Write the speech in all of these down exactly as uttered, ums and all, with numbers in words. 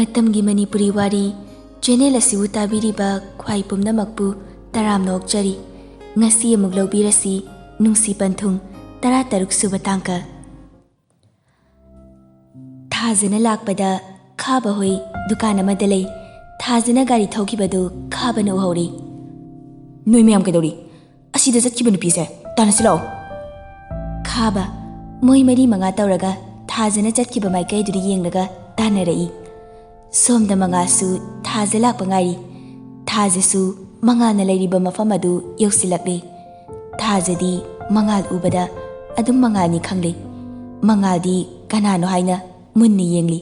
ꯃꯇꯝꯒꯤ ꯃꯅꯤꯄꯨꯔꯤ ꯋꯥꯔꯤ ꯆꯦꯅꯦꯜ ꯑꯁꯤꯕꯨ ꯇꯥꯕꯤꯔꯤꯕ ꯈ꯭ꯋꯥꯏ ꯄꯨꯝꯅꯃꯛꯄꯨ ꯇꯔꯥꯝꯅ ꯑꯣꯛꯆꯔꯤ꯫ ꯉꯁꯤ ꯑꯃꯨꯛ ꯂꯧꯕꯤꯔꯁꯤ ꯅꯨꯡꯁꯤ ꯄꯟꯊꯨꯡ ꯇꯔꯥꯇꯔꯨꯛ ꯁꯨꯕ ꯇꯥꯡꯀꯛ꯫ ꯊꯥꯖꯅ ꯂꯥꯛꯄꯗ ꯈꯥꯕ ꯍꯣꯏ ꯗꯨꯀꯥꯟ ꯑꯃꯗ ꯂꯩ꯫ ꯊꯥꯖꯅ ꯒꯥꯔꯤ ꯊꯧꯈꯤꯕꯗꯨ ꯈꯥꯕꯅ ꯎꯍꯧꯔꯤ꯫ "ꯅꯣꯏ ꯃꯌꯥꯝ ꯀꯩꯗꯧꯔꯤ? ꯑꯁꯤꯗ ꯆꯠꯈꯤꯕ ꯅꯨꯄꯤꯁꯦ ꯇꯥꯟꯅꯁꯤ ꯂꯥꯛꯑꯣ꯫" ꯈꯥꯕ ꯃꯣꯏ ꯃꯔꯤ ꯃꯉꯥ ꯇꯧꯔꯒ ꯊꯥꯖꯅ ꯆꯠꯈꯤꯕ ꯃꯥꯏꯀꯩꯗꯨꯗ ꯌꯦꯡꯂꯒ ꯇꯥꯟꯅꯔꯛꯏ꯫ ꯁꯣꯝꯗ ꯃꯉꯥꯜꯁꯨ ꯊꯥꯖ ꯂꯥꯛꯄ ꯉꯥꯏꯔꯤ꯫ ꯊꯥꯖꯁꯨ ꯃꯉꯥꯜꯅ ꯂꯩꯔꯤꯕ ꯃꯐꯝ ꯑꯗꯨ ꯌꯧꯁꯤꯜꯂꯛꯂꯤ꯫ ꯊꯥꯖꯗꯤ ꯃꯉꯥꯜ ꯎꯕꯗ ꯑꯗꯨꯝ ꯃꯉꯥꯜꯅꯤ ꯈꯪꯂꯤ꯫ ꯃꯉꯥꯜꯗꯤ ꯀꯅꯥꯅꯣ ꯍꯥꯏꯅ ꯃꯨꯟꯅ ꯌꯦꯡꯂꯤ꯫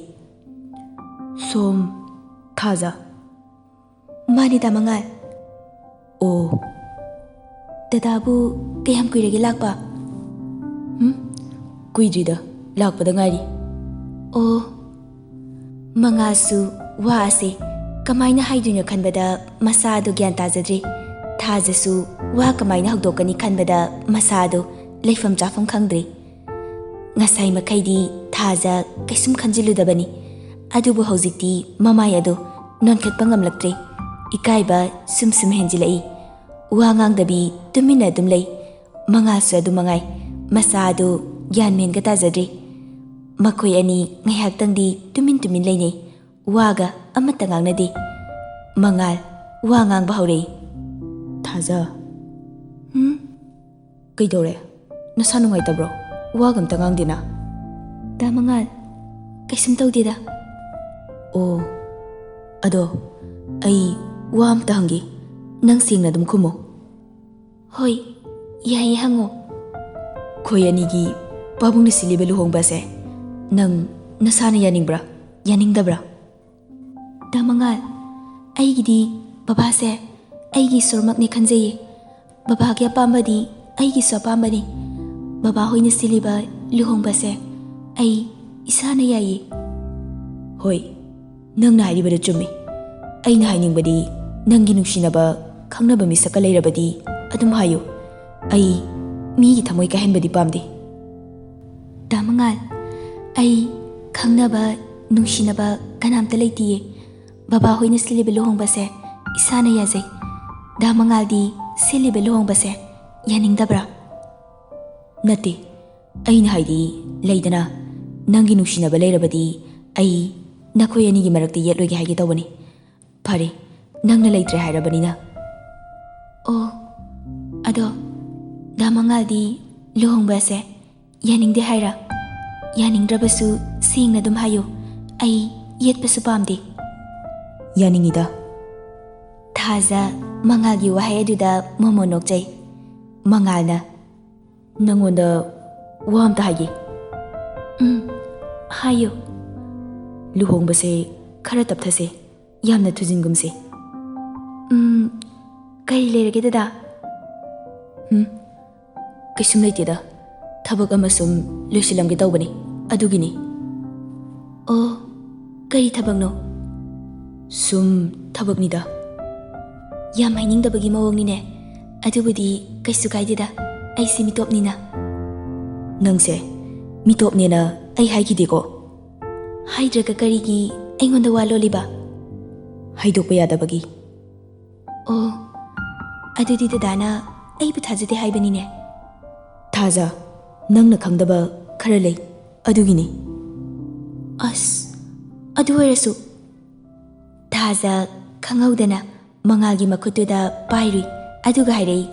"ꯁꯣꯝ ꯊꯥꯖ?" "ꯃꯥꯅꯤ, ꯗꯥ ꯃꯉꯥꯜ꯫" "ꯑꯣ, ꯗꯗꯥꯕꯨ ꯀꯌꯥꯝ ꯀꯨꯏꯔꯒꯦ ꯂꯥꯛꯄ?" "ꯎꯝ, ꯀꯨꯏꯗ꯭ꯔꯤꯗ, ꯂꯥꯛꯄꯗ ꯉꯥꯏꯔꯤ꯫" "ꯑꯣ꯫" ꯃꯉꯥꯜꯁꯨ ꯋꯥ ꯑꯁꯦ ꯀꯃꯥꯏꯅ ꯍꯥꯏꯗꯣꯏꯅꯣ ꯈꯟꯕꯗ ꯃꯁꯥ ꯑꯗꯨ ꯒ꯭ꯌꯥꯟ ꯇꯥꯖꯗ꯭ꯔꯤ꯫ ꯊꯥꯖꯁꯨ ꯋꯥ ꯀꯃꯥꯏꯅ ꯍꯧꯗꯣꯛꯀꯅꯤ ꯈꯟꯕꯗ ꯃꯁꯥ ꯑꯗꯨ ꯂꯩꯐꯝ ꯆꯥꯐꯝ ꯈꯪꯗ꯭ꯔꯤ꯫ ꯉꯁꯥꯏ ꯃꯈꯩꯗꯤ ꯊꯥꯖ ꯀꯩꯁꯨꯝ ꯈꯟꯖꯤꯜꯂꯨꯗꯕꯅꯤ, ꯑꯗꯨꯕꯨ ꯍꯧꯖꯤꯛꯇꯤ ꯃꯃꯥꯏ ꯑꯗꯨ ꯅꯣꯟꯈꯠꯄ ꯉꯝꯂꯛꯇ꯭ꯔꯦ꯫ ꯏꯀꯥꯏꯕ ꯁꯨꯝ ꯁꯨꯝ ꯍꯦꯟꯖꯤꯜꯂꯛꯏ꯫ ꯋꯥ ꯉꯥꯡꯗꯕꯤ ꯇꯨꯃꯤꯟꯅ ꯑꯗꯨꯝ ꯂꯩ꯫ ꯃꯉꯥꯜꯁꯨ ꯑꯗꯨ ꯃꯉꯥꯏ, ꯃꯁꯥ ꯑꯗꯨ ꯒ꯭ꯌꯥꯟ ꯃꯦꯟꯒ ꯇꯥꯖꯗ꯭ꯔꯤ꯫ ꯃꯈꯣꯏ ꯑꯅꯤ ꯉꯥꯏꯍꯥꯛꯇꯪꯗꯤ ꯇꯨꯃꯤꯟ ꯇꯨꯃꯤꯟ ꯂꯩꯅꯩ꯫ ꯋꯥꯒ ꯑꯃꯠꯇ ꯉꯥꯡꯅꯗꯦ꯫ ꯃꯉꯥꯜ ꯋꯥ ꯉꯥꯡꯕ ꯍꯧꯔꯛꯏ꯫ "ꯊꯥꯖ꯫" "ꯍꯨꯝ?" "ꯀꯩꯗꯧꯔꯦ? ꯅꯁꯥ ꯅꯨꯡꯉꯥꯏꯇꯕ꯭ꯔꯣ? ꯋꯥꯒ ꯑꯝꯇ ꯉꯥꯡꯗꯦꯅ?" "ꯗꯥ ꯃꯉꯥꯜ, ꯀꯩꯁꯨꯝ ꯇꯧꯗꯦꯗ꯫" "ꯑꯣ, ꯑꯗꯣ ꯑꯩ ꯋꯥ ꯑꯝꯇ ꯍꯪꯒꯦ, ꯅꯪ ꯁꯦꯡꯅ ꯑꯗꯨꯝ ꯈꯨꯝꯃꯨ꯫" "ꯍꯣꯏ, ꯌꯥꯏꯌꯦ, ꯍꯪꯉꯣ꯫" "ꯑꯩꯈꯣꯏ ꯑꯅꯤꯒꯤ ꯄꯥꯕꯨꯡꯅ ꯁꯤꯜꯂꯤꯕ ꯂꯨꯍꯣꯡꯕ ꯑꯁꯦ ꯅꯪ ꯅꯁꯥꯅ ꯌꯥꯅꯤꯡꯕ꯭ꯔꯥ, ꯌꯥꯅꯤꯡꯗꯕ꯭ꯔꯥ?" "ꯗꯥ ꯃꯉꯥꯜ, ꯑꯩꯒꯤꯗꯤ ꯕꯕꯥꯁꯦ ꯑꯩꯒꯤ ꯏꯁꯣꯔꯃꯛꯅꯦ ꯈꯟꯖꯩꯌꯦ꯫ ꯕꯕꯥꯒꯤ ꯑꯄꯥꯝꯕꯗꯤ ꯑꯩꯒꯤꯁꯨ ꯑꯄꯥꯝꯕꯅꯤ꯫ ꯕꯕꯥ ꯍꯣꯏꯅ ꯁꯤꯜꯂꯤꯕ ꯂꯨꯍꯣꯡꯕꯁꯦ ꯑꯩ ꯏꯁꯥꯅ ꯌꯥꯏꯌꯦ꯫" "ꯍꯣꯏ, ꯅꯪꯅ ꯍꯥꯏꯔꯤꯕꯗꯨ ꯆꯨꯝꯃꯤ꯫ ꯑꯩꯅ ꯍꯥꯏꯅꯤꯡꯕꯗꯤ, ꯅꯪꯒꯤ ꯅꯨꯡꯁꯤꯅꯕ, ꯈꯪꯅꯕ ꯃꯤꯁꯛꯀ ꯂꯩꯔꯕꯗꯤ ꯑꯗꯨꯝ ꯍꯥꯏꯌꯨ꯫ ꯑꯩ ꯃꯤꯒꯤ ꯊꯃꯣꯏ ꯀꯥꯏꯍꯟꯕꯗꯤ ꯄꯥꯝꯗꯦ꯫" "ꯗꯥ ꯃꯉꯥꯜ, ꯑꯩ ꯈꯪꯅꯕ, ꯅꯨꯡꯁꯤꯅꯕ, ꯀꯅꯥꯝꯇ ꯂꯩꯇꯤꯌꯦ꯫ ꯕꯕꯥ ꯍꯣꯏꯅ ꯁꯤꯜꯂꯤꯕ ꯂꯨꯍꯣꯡꯕꯁꯦ ꯏꯁꯥꯅ ꯌꯥꯖꯩ꯫ ꯗꯥ ꯃꯉꯥꯜꯗꯤ ꯁꯤꯜꯂꯤꯕ ꯂꯨꯍꯣꯡꯕꯁꯦ ꯌꯥꯅꯤꯡꯗꯕ꯭ꯔꯥ? ꯅꯠꯇꯦ, ꯑꯩꯅ ꯍꯥꯏꯗꯤ, ꯂꯩꯗꯅ, ꯅꯪꯒꯤ ꯅꯨꯡꯁꯤꯅꯕ ꯂꯩꯔꯕꯗꯤ ꯑꯩ ꯅꯈꯣꯏ ꯑꯅꯤꯒꯤ ꯃꯔꯛꯇ ꯌꯦꯠꯂꯣꯏꯒꯦ ꯍꯥꯏꯒꯦ ꯇꯧꯕꯅꯤ꯫ ꯐꯔꯦ, ꯅꯪꯅ ꯂꯩꯇ꯭ꯔꯦ ꯍꯥꯏꯔꯕꯅꯤꯅ꯫ ꯑꯣ, ꯑꯗꯣ ꯗꯥ ꯃꯉꯥꯜꯗꯤ ꯂꯨꯍꯣꯡꯕ ꯑꯁꯦ ꯌꯥꯅꯤꯡꯗꯦ ꯍꯥꯏꯔ? ꯌꯥꯅꯤꯡꯗ꯭ꯔꯕꯁꯨ ꯁꯦꯡꯅ ꯑꯗꯨꯝ ꯍꯥꯏꯌꯨ, ꯑꯩ ꯌꯦꯠꯄꯁꯨ ꯄꯥꯝꯗꯦ꯫ ꯌꯥꯅꯤꯡꯉꯤꯗ꯫ ꯊꯥꯖ ꯃꯉꯥꯜꯒꯤ ꯋꯥꯍꯩ ꯑꯗꯨꯗ ꯃꯣꯃꯣꯟ ꯅꯣꯛꯆꯩ꯫ ꯃꯉꯥꯜꯅ, "ꯅꯪꯉꯣꯟꯗ ꯋꯥ ꯑꯝꯇ ꯍꯥꯏꯒꯦ꯫" "ꯎꯝ, ꯍꯥꯏꯌꯨ꯫" "ꯂꯨꯍꯣꯡꯕꯁꯦ ꯈꯔ ꯇꯞꯊꯁꯦ, ꯌꯥꯝꯅ ꯊꯨꯖꯤꯟꯒꯨꯝꯁꯦ꯫" "ꯎꯝ, ꯀꯔꯤ ꯂꯩꯔꯒꯦ ꯗꯗꯥ?" "ꯎꯝ, ꯀꯩꯁꯨꯝ ꯂꯩꯇꯦꯗ, ꯊꯕꯛ ꯑꯃ ꯁꯨꯝ ꯂꯣꯏꯁꯤꯜꯂꯝꯒꯦ ꯇꯧꯕꯅꯤ, ꯑꯗꯨꯒꯤꯅꯤ꯫" "ꯑꯣ, ꯀꯔꯤ ꯊꯕꯛꯅꯣ?" "ꯁꯨꯝ ꯊꯕꯛꯅꯤꯗ꯫" "ꯌꯥꯝ ꯍꯥꯏꯅꯤꯡꯗꯕꯒꯤ ꯃꯑꯣꯡꯅꯤꯅꯦ꯫ ꯑꯗꯨꯕꯨꯗꯤ ꯀꯩꯁꯨ ꯀꯥꯏꯗꯦꯗ, ꯑꯩꯁꯤ ꯃꯤꯇꯣꯞꯅꯤꯅ꯫" "ꯅꯪꯁꯦ ꯃꯤꯇꯣꯞꯅꯦꯅ ꯑꯩ ꯍꯥꯏꯈꯤꯗꯦꯀꯣ꯫" "ꯍꯥꯏꯗ꯭ꯔꯒ ꯀꯔꯤꯒꯤ ꯑꯩꯉꯣꯟꯗ ꯋꯥ ꯂꯣꯜꯂꯤꯕ?" "ꯍꯥꯏꯗꯣꯛꯄ ꯌꯥꯗꯕꯒꯤ꯫" "ꯑꯣ, ꯑꯗꯨꯗꯤ ꯗꯗꯥꯅ ꯑꯩꯕꯨ ꯊꯥꯖꯗꯦ ꯍꯥꯏꯕꯅꯤꯅꯦ꯫" "ꯊꯥꯖ, ꯅꯪꯅ ꯈꯪꯗꯕ ꯈꯔ ꯂꯩ, ꯑꯗꯨꯒꯤꯅꯤ꯫" "ꯑꯁ, ꯑꯗꯨ ꯑꯣꯏꯔꯁꯨ꯫" ꯊꯥꯖ ꯈꯪꯍꯧꯗꯅ ꯃꯉꯥꯜꯒꯤ ꯃꯈꯨꯠꯇꯨꯗ ꯄꯥꯏꯔꯨꯏ, ꯑꯗꯨꯒ ꯍꯥꯏꯔꯛꯏ,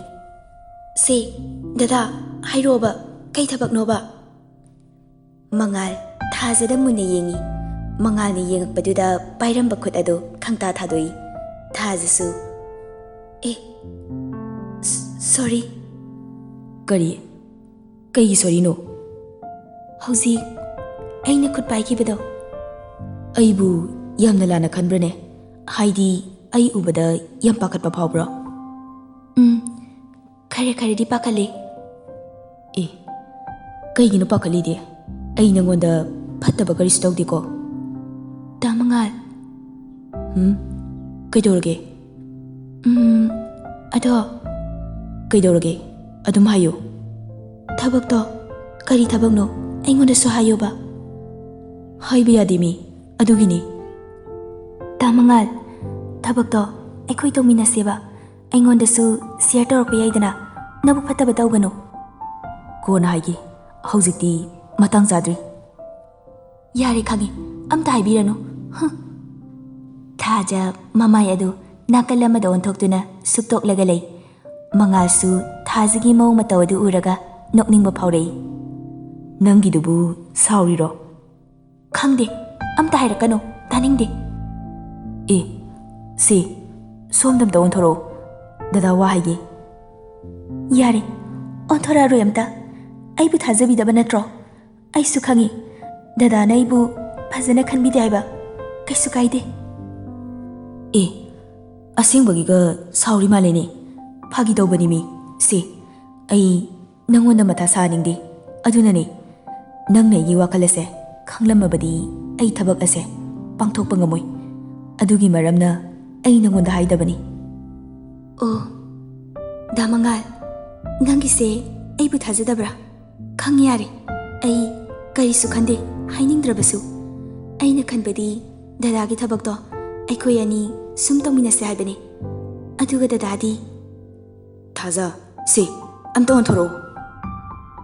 "ꯁꯦ, ꯗꯗꯥ, ꯍꯥꯏꯔꯛꯑꯣꯕ, ꯀꯩ ꯊꯕꯛꯅꯣꯕ?" ꯃꯉꯥꯜ ꯊꯥꯖꯗ ꯃꯨꯟꯅ ꯌꯦꯡꯉꯤ꯫ ꯃꯉꯥꯜꯅ ꯌꯦꯡꯉꯛꯄꯗꯨꯗ ꯄꯥꯏꯔꯝꯕ ꯈꯨꯠ ꯑꯗꯨ ꯈꯪꯇꯥ ꯊꯥꯗꯣꯛꯏ꯫ ꯊꯥꯖꯁꯨ, "ꯑꯦ, ꯁ-, ꯁꯣꯔꯤ꯫" "ꯀꯔꯤ? ꯀꯩꯒꯤ ꯁꯣꯔꯤꯅꯣ?" "ꯍꯧꯖꯤꯛ ꯑꯩꯅ ꯈꯨꯠ ꯄꯥꯏꯈꯤꯕꯗꯣ꯫" "ꯑꯩꯕꯨ ꯌꯥꯝꯅ ꯂꯥꯟꯅ ꯈꯟꯕ꯭ꯔꯅꯦ? ꯍꯥꯏꯗꯤ, ꯑꯩ ꯎꯕꯗ ꯌꯥꯝ ꯄꯥꯈꯠꯄ ꯐꯥꯎꯕ꯭ꯔꯣ?" "ꯎꯝ, ꯈꯔ ꯈꯔꯗꯤ ꯄꯥꯈꯠꯂꯦ꯫" "ꯑꯦ, ꯀꯩꯒꯤꯅꯣ ꯄꯥꯈꯠꯂꯤꯗꯤ? ꯑꯩ ꯅꯉꯣꯟꯗ ꯐꯠꯇꯕ ꯀꯔꯤꯁꯨ ꯇꯧꯗꯦꯀꯣ꯫" "ꯗꯥ ꯃꯉꯥꯜ꯫" "ꯍꯨꯝ? ꯀꯩꯗꯧꯔꯒꯦ?" "ꯎꯝ, ꯑꯗꯣ꯫" "ꯀꯩꯗꯧꯔꯒꯦ? ꯑꯗꯨꯝ ꯍꯥꯏꯌꯨ꯫" "ꯊꯕꯛꯇꯣ ꯀꯔꯤ ꯊꯕꯛꯅꯣ? ꯑꯩꯉꯣꯟꯗꯁꯨ ꯍꯥꯏꯌꯣꯕ꯫" "ꯍꯥꯏꯕ ꯌꯥꯗꯦ ꯃꯤ, ꯑꯗꯨꯒꯤꯅꯤ꯫" ꯇꯥ ꯃꯉꯥꯜ, ꯊꯕꯛꯇꯣ ꯑꯩꯈꯣꯏ ꯇꯧꯃꯤꯟꯅꯁꯦꯕ꯫ ꯑꯩꯉꯣꯟꯗꯁꯨ ꯁꯤꯌꯔ ꯇꯧꯔꯛꯄ ꯌꯥꯏꯗꯅ꯫ ꯅꯕꯨꯛ ꯐꯠꯇꯕ ꯇꯧꯒꯅꯨ꯫ ꯀꯣꯟꯅ ꯍꯥꯏꯒꯦ, ꯍꯧꯖꯤꯛꯇꯤ ꯃꯇꯥꯡ ꯆꯥꯗ꯭ꯔꯤ꯫ ꯌꯥꯔꯦ, ꯈꯪꯉꯦ, ꯑꯝꯇ ꯍꯥꯏꯕꯤꯔꯅꯨ꯫ ꯍꯨꯝ꯫ ꯊꯥꯖ ꯃꯃꯥꯏ ꯑꯗꯨ ꯅꯥꯀꯜ ꯑꯃꯗ ꯑꯣꯟꯊꯣꯛꯇꯨꯅ ꯁꯨꯞꯇꯣꯛꯂꯒ ꯂꯩ꯫ ꯃꯉꯥꯜꯁꯨ ꯊꯥꯖꯒꯤ ꯃꯑꯣꯡ ꯃꯇꯧ ꯑꯗꯨ ꯎꯔꯒ ꯅꯣꯛꯅꯤꯡꯕ ꯐꯥꯎꯔꯛꯏ꯫ "ꯅꯪꯒꯤꯗꯨꯕꯨ ꯁꯥꯎꯔꯤꯔꯣ?" "ꯈꯪꯗꯦ, ꯑꯝꯇ ꯍꯥꯏꯔꯛꯀꯅꯨ, ꯇꯥꯅꯤꯡꯗꯦ꯫" "ꯑꯦ, ꯁꯤ, ꯁꯣꯝꯗ ꯑꯝꯇ ꯑꯣꯟꯊꯣꯔꯛꯑꯣ, ꯗꯗꯥ ꯋꯥ ꯍꯥꯏꯒꯦ꯫" "ꯌꯥꯔꯦ, ꯑꯣꯟꯊꯣꯔꯛꯑꯔꯣꯏ ꯑꯝꯇ꯫ ꯑꯩꯕꯨ ꯊꯥꯖꯕꯤꯗꯕ ꯅꯠꯇ꯭ꯔꯣ? ꯑꯩꯁꯨ ꯈꯪꯉꯤ, ꯗꯗꯥꯅ ꯑꯩꯕꯨ ꯐꯖꯅ ꯈꯟꯕꯤꯗꯦ ꯍꯥꯏꯕ꯫ ꯀꯩꯁꯨ ꯀꯥꯏꯗꯦ꯫" "ꯑꯦ, ꯑꯁꯦꯡꯕꯒꯤꯒ ꯁꯥꯎꯔꯤ ꯃꯥꯜꯂꯦꯅꯦ꯫ ꯐꯥꯒꯤ ꯇꯧꯕꯅꯤꯃꯤ꯫ ꯁꯦ, ꯑꯩ ꯅꯪꯉꯣꯟꯗ ꯃꯊꯥ ꯁꯥꯍꯟꯅꯤꯡꯗꯦ꯫ ꯑꯗꯨꯅꯅꯦ, ꯅꯪꯅ ꯑꯩꯒꯤ ꯋꯥꯈꯜ ꯑꯁꯦ ꯈꯪꯂꯝꯃꯕꯗꯤ ꯑꯩ ꯊꯕꯛ ꯑꯁꯦ ꯄꯥꯡꯊꯣꯛꯄ ꯉꯝꯃꯣꯏ꯫ ꯑꯗꯨꯒꯤ ꯃꯔꯝꯅ ꯑꯩ ꯅꯪꯉꯣꯟꯗ ꯍꯥꯏꯗꯕꯅꯤ꯫" "ꯑꯣ, ꯗꯥ ꯃꯉꯥꯜ, ꯅꯪꯒꯤꯁꯦ ꯑꯩꯕꯨ ꯊꯥꯖꯗꯕ꯭ꯔꯥ? ꯈꯪꯉꯦ, ꯌꯥꯔꯦ, ꯑꯩ ꯀꯔꯤꯁꯨ ꯈꯟꯗꯦ, ꯍꯥꯏꯅꯤꯡꯗ꯭ꯔꯕꯁꯨ꯫ ꯑꯩꯅ ꯈꯟꯕꯗꯤ ꯗꯗꯥꯒꯤ ꯊꯕꯛꯇꯣ ꯑꯩꯈꯣꯏ ꯑꯅꯤ ꯁꯨꯝ ꯇꯧꯃꯤꯟꯅꯁꯦ ꯍꯥꯏꯕꯅꯦ꯫ ꯑꯗꯨꯒ ꯗꯗꯥꯗꯤ..." "ꯊꯥꯖ, ꯁꯦ, ꯑꯝꯇ ꯑꯣꯟꯊꯣꯔꯛꯑꯣ꯫"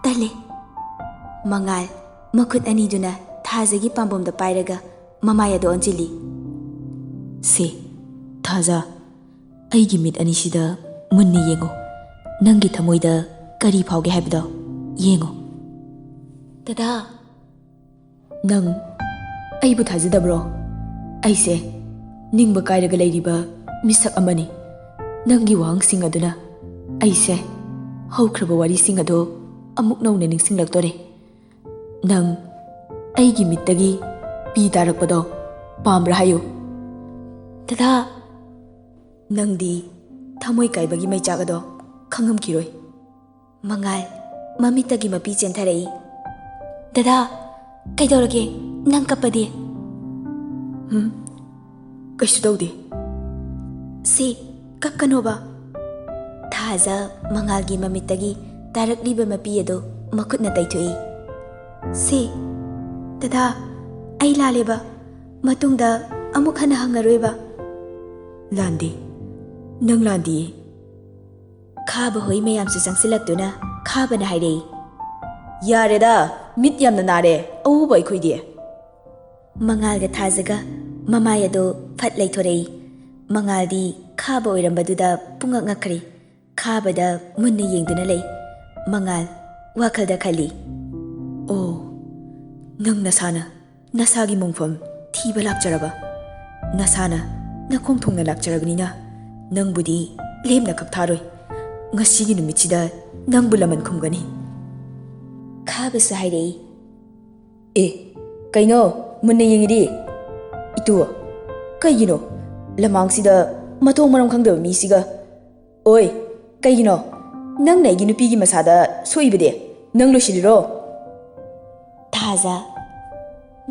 "ꯇꯜꯂꯦ꯫" ꯃꯉꯥꯜ ꯃꯈꯨꯠ ꯑꯅꯤꯗꯨꯅ ꯊꯥꯖꯒꯤ ꯄꯥꯝꯕꯣꯝꯗ ꯄꯥꯏꯔꯒ ꯃꯃꯥꯏ ꯑꯗꯨ ꯑꯣꯟꯁꯤꯜꯂꯤ꯫ "ꯁꯦ, ꯊꯥꯖ, ꯑꯩꯒꯤ ꯃꯤꯠ ꯑꯅꯤꯁꯤꯗ ꯃꯨꯟꯅ ꯌꯦꯡꯉꯨ꯫ ꯅꯪꯒꯤ ꯊꯃꯣꯏꯗ ꯀꯔꯤ ꯐꯥꯎꯒꯦ ꯍꯥꯏꯕꯗꯣ ꯌꯦꯡꯉꯨ꯫" "ꯗꯗꯥ!" "ꯅꯪ ꯑꯩꯕꯨ ꯊꯥꯖꯗꯕ꯭ꯔꯣ? ꯑꯩꯁꯦ ꯅꯤꯡꯕ ꯀꯥꯏꯔꯒ ꯂꯩꯔꯤꯕ ꯃꯤꯁꯛ ꯑꯃꯅꯤ꯫ ꯅꯪꯒꯤ ꯋꯥꯍꯪꯁꯤꯡ ꯑꯗꯨꯅ ꯑꯩꯁꯦ ꯍꯧꯈ꯭ꯔꯕ ꯋꯥꯔꯤꯁꯤꯡ ꯑꯗꯨ ꯑꯃꯨꯛ ꯅꯧꯅ ꯅꯤꯡꯁꯤꯡꯂꯛꯇꯣꯔꯦ꯫ ꯅꯪ ꯑꯩꯒꯤ ꯃꯤꯠꯇꯒꯤ ꯄꯤ ꯇꯥꯔꯛꯄꯗꯣ ꯄꯥꯝꯕ꯭ꯔꯥ ꯍꯥꯏꯌꯨ꯫" "ꯗꯗꯥ!" "ꯅꯪꯗꯤ ꯊꯃꯣꯏ ꯀꯥꯏꯕꯒꯤ ꯃꯩꯆꯥꯛ ꯑꯗꯣ ꯈꯪꯉꯝꯈꯤꯔꯣꯏ꯫" ꯃꯉꯥꯜ ꯃꯃꯤꯠꯇꯒꯤ ꯃꯄꯤ ꯆꯦꯟꯊꯔꯛꯏ꯫ "ꯗꯗꯥ, ꯀꯩꯗꯧꯔꯒꯦ? ꯅꯪ ꯀꯞꯄꯗꯤ?" "ꯍꯨꯝ, ꯀꯩꯁꯨ ꯇꯧꯗꯦ꯫" "ꯁꯤ, ꯀꯞꯀꯅꯣꯕ꯫" ꯊꯥꯖ ꯃꯉꯥꯜꯒꯤ ꯃꯃꯤꯠꯇꯒꯤ ꯇꯥꯔꯛꯂꯤꯕ ꯃꯄꯤ ꯑꯗꯨ ꯃꯈꯨꯠꯅ ꯇꯩꯊꯣꯛꯏ꯫ "ꯁꯤ, ꯗꯗꯥ, ꯑꯩ ꯂꯥꯜꯂꯦꯕ꯫ ꯃꯇꯨꯡꯗ ꯑꯃꯨꯛ ꯍꯟꯅ ꯍꯪꯉꯔꯣꯏꯕ꯫ "ꯂꯥꯟꯗꯦ, ꯅꯪ ꯂꯥꯟꯗꯤꯌꯦ꯫" ꯈꯥꯕ ꯍꯣꯏ ꯃꯌꯥꯝꯁꯨ ꯆꯪꯁꯤꯜꯂꯛꯇꯨꯅ ꯈꯥꯕꯅ ꯍꯥꯏꯔꯛꯏ꯫ "ꯌꯥꯔꯦꯗ, ꯃꯤꯠ ꯌꯥꯝꯅ ꯅꯥꯔꯦ, ꯑꯎꯕ ꯑꯩꯈꯣꯏꯗꯤ꯫" ꯃꯉꯥꯜꯒ ꯊꯥꯖꯒ ꯃꯃꯥꯏ ꯑꯗꯣ ꯐꯠ ꯂꯩꯊꯣꯔꯛꯏ꯫ ꯃꯉꯥꯜꯗꯤ ꯈꯥꯕ ꯑꯣꯏꯔꯝꯕꯗꯨꯗ ꯄꯨꯡꯉꯛ ꯉꯛꯈ꯭ꯔꯦ꯫ ꯈꯥꯕꯗ ꯃꯨꯟꯅ ꯌꯦꯡꯗꯨꯅ ꯂꯩ꯫ ꯃꯉꯥꯜ ꯋꯥꯈꯜꯗ ꯈꯜꯂꯤ꯫ "ꯑꯣ, ꯅꯪ ꯅꯁꯥꯅ ꯅꯁꯥꯒꯤ ꯃꯣꯡꯐꯝ ꯊꯤꯕ ꯂꯥꯛꯆꯔꯕ? ꯅꯁꯥꯅ ꯅꯈꯣꯡ ꯊꯣꯡꯅ ꯂꯥꯛꯆꯔꯕꯅꯤꯅ ꯅꯪꯕꯨꯗꯤ ꯂꯦꯝꯅ ꯀꯛꯊꯥꯔꯣꯏ꯫ ꯉꯁꯤꯒꯤ ꯅꯨꯃꯤꯠꯁꯤꯗ ꯅꯪꯕꯨ ꯂꯃꯟ ꯈꯨꯝꯒꯅꯤ꯫" ꯈꯥꯕꯁꯨ ꯍꯥꯏꯔꯛꯏ꯫ "ꯑꯦ, ꯀꯩꯅꯣ ꯃꯨꯟꯅ ꯌꯦꯡꯉꯤꯗꯤ? ꯏꯇꯨ, ꯀꯩꯒꯤꯅꯣ ꯂꯃꯥꯡꯁꯤꯗ ꯃꯊꯣꯡ ꯃꯔꯝ ꯈꯪꯗꯕ ꯃꯤꯁꯤꯒ? ꯑꯣꯏ, ꯀꯩꯒꯤꯅꯣ? ꯅꯪꯅ ꯑꯩꯒꯤ ꯅꯨꯄꯤꯒꯤ ꯃꯁꯥꯗ ꯁꯣꯛꯏꯕꯗꯤ ꯅꯪ ꯂꯣꯏꯁꯤꯜꯂꯤꯔꯣ?" ꯊꯥꯖ,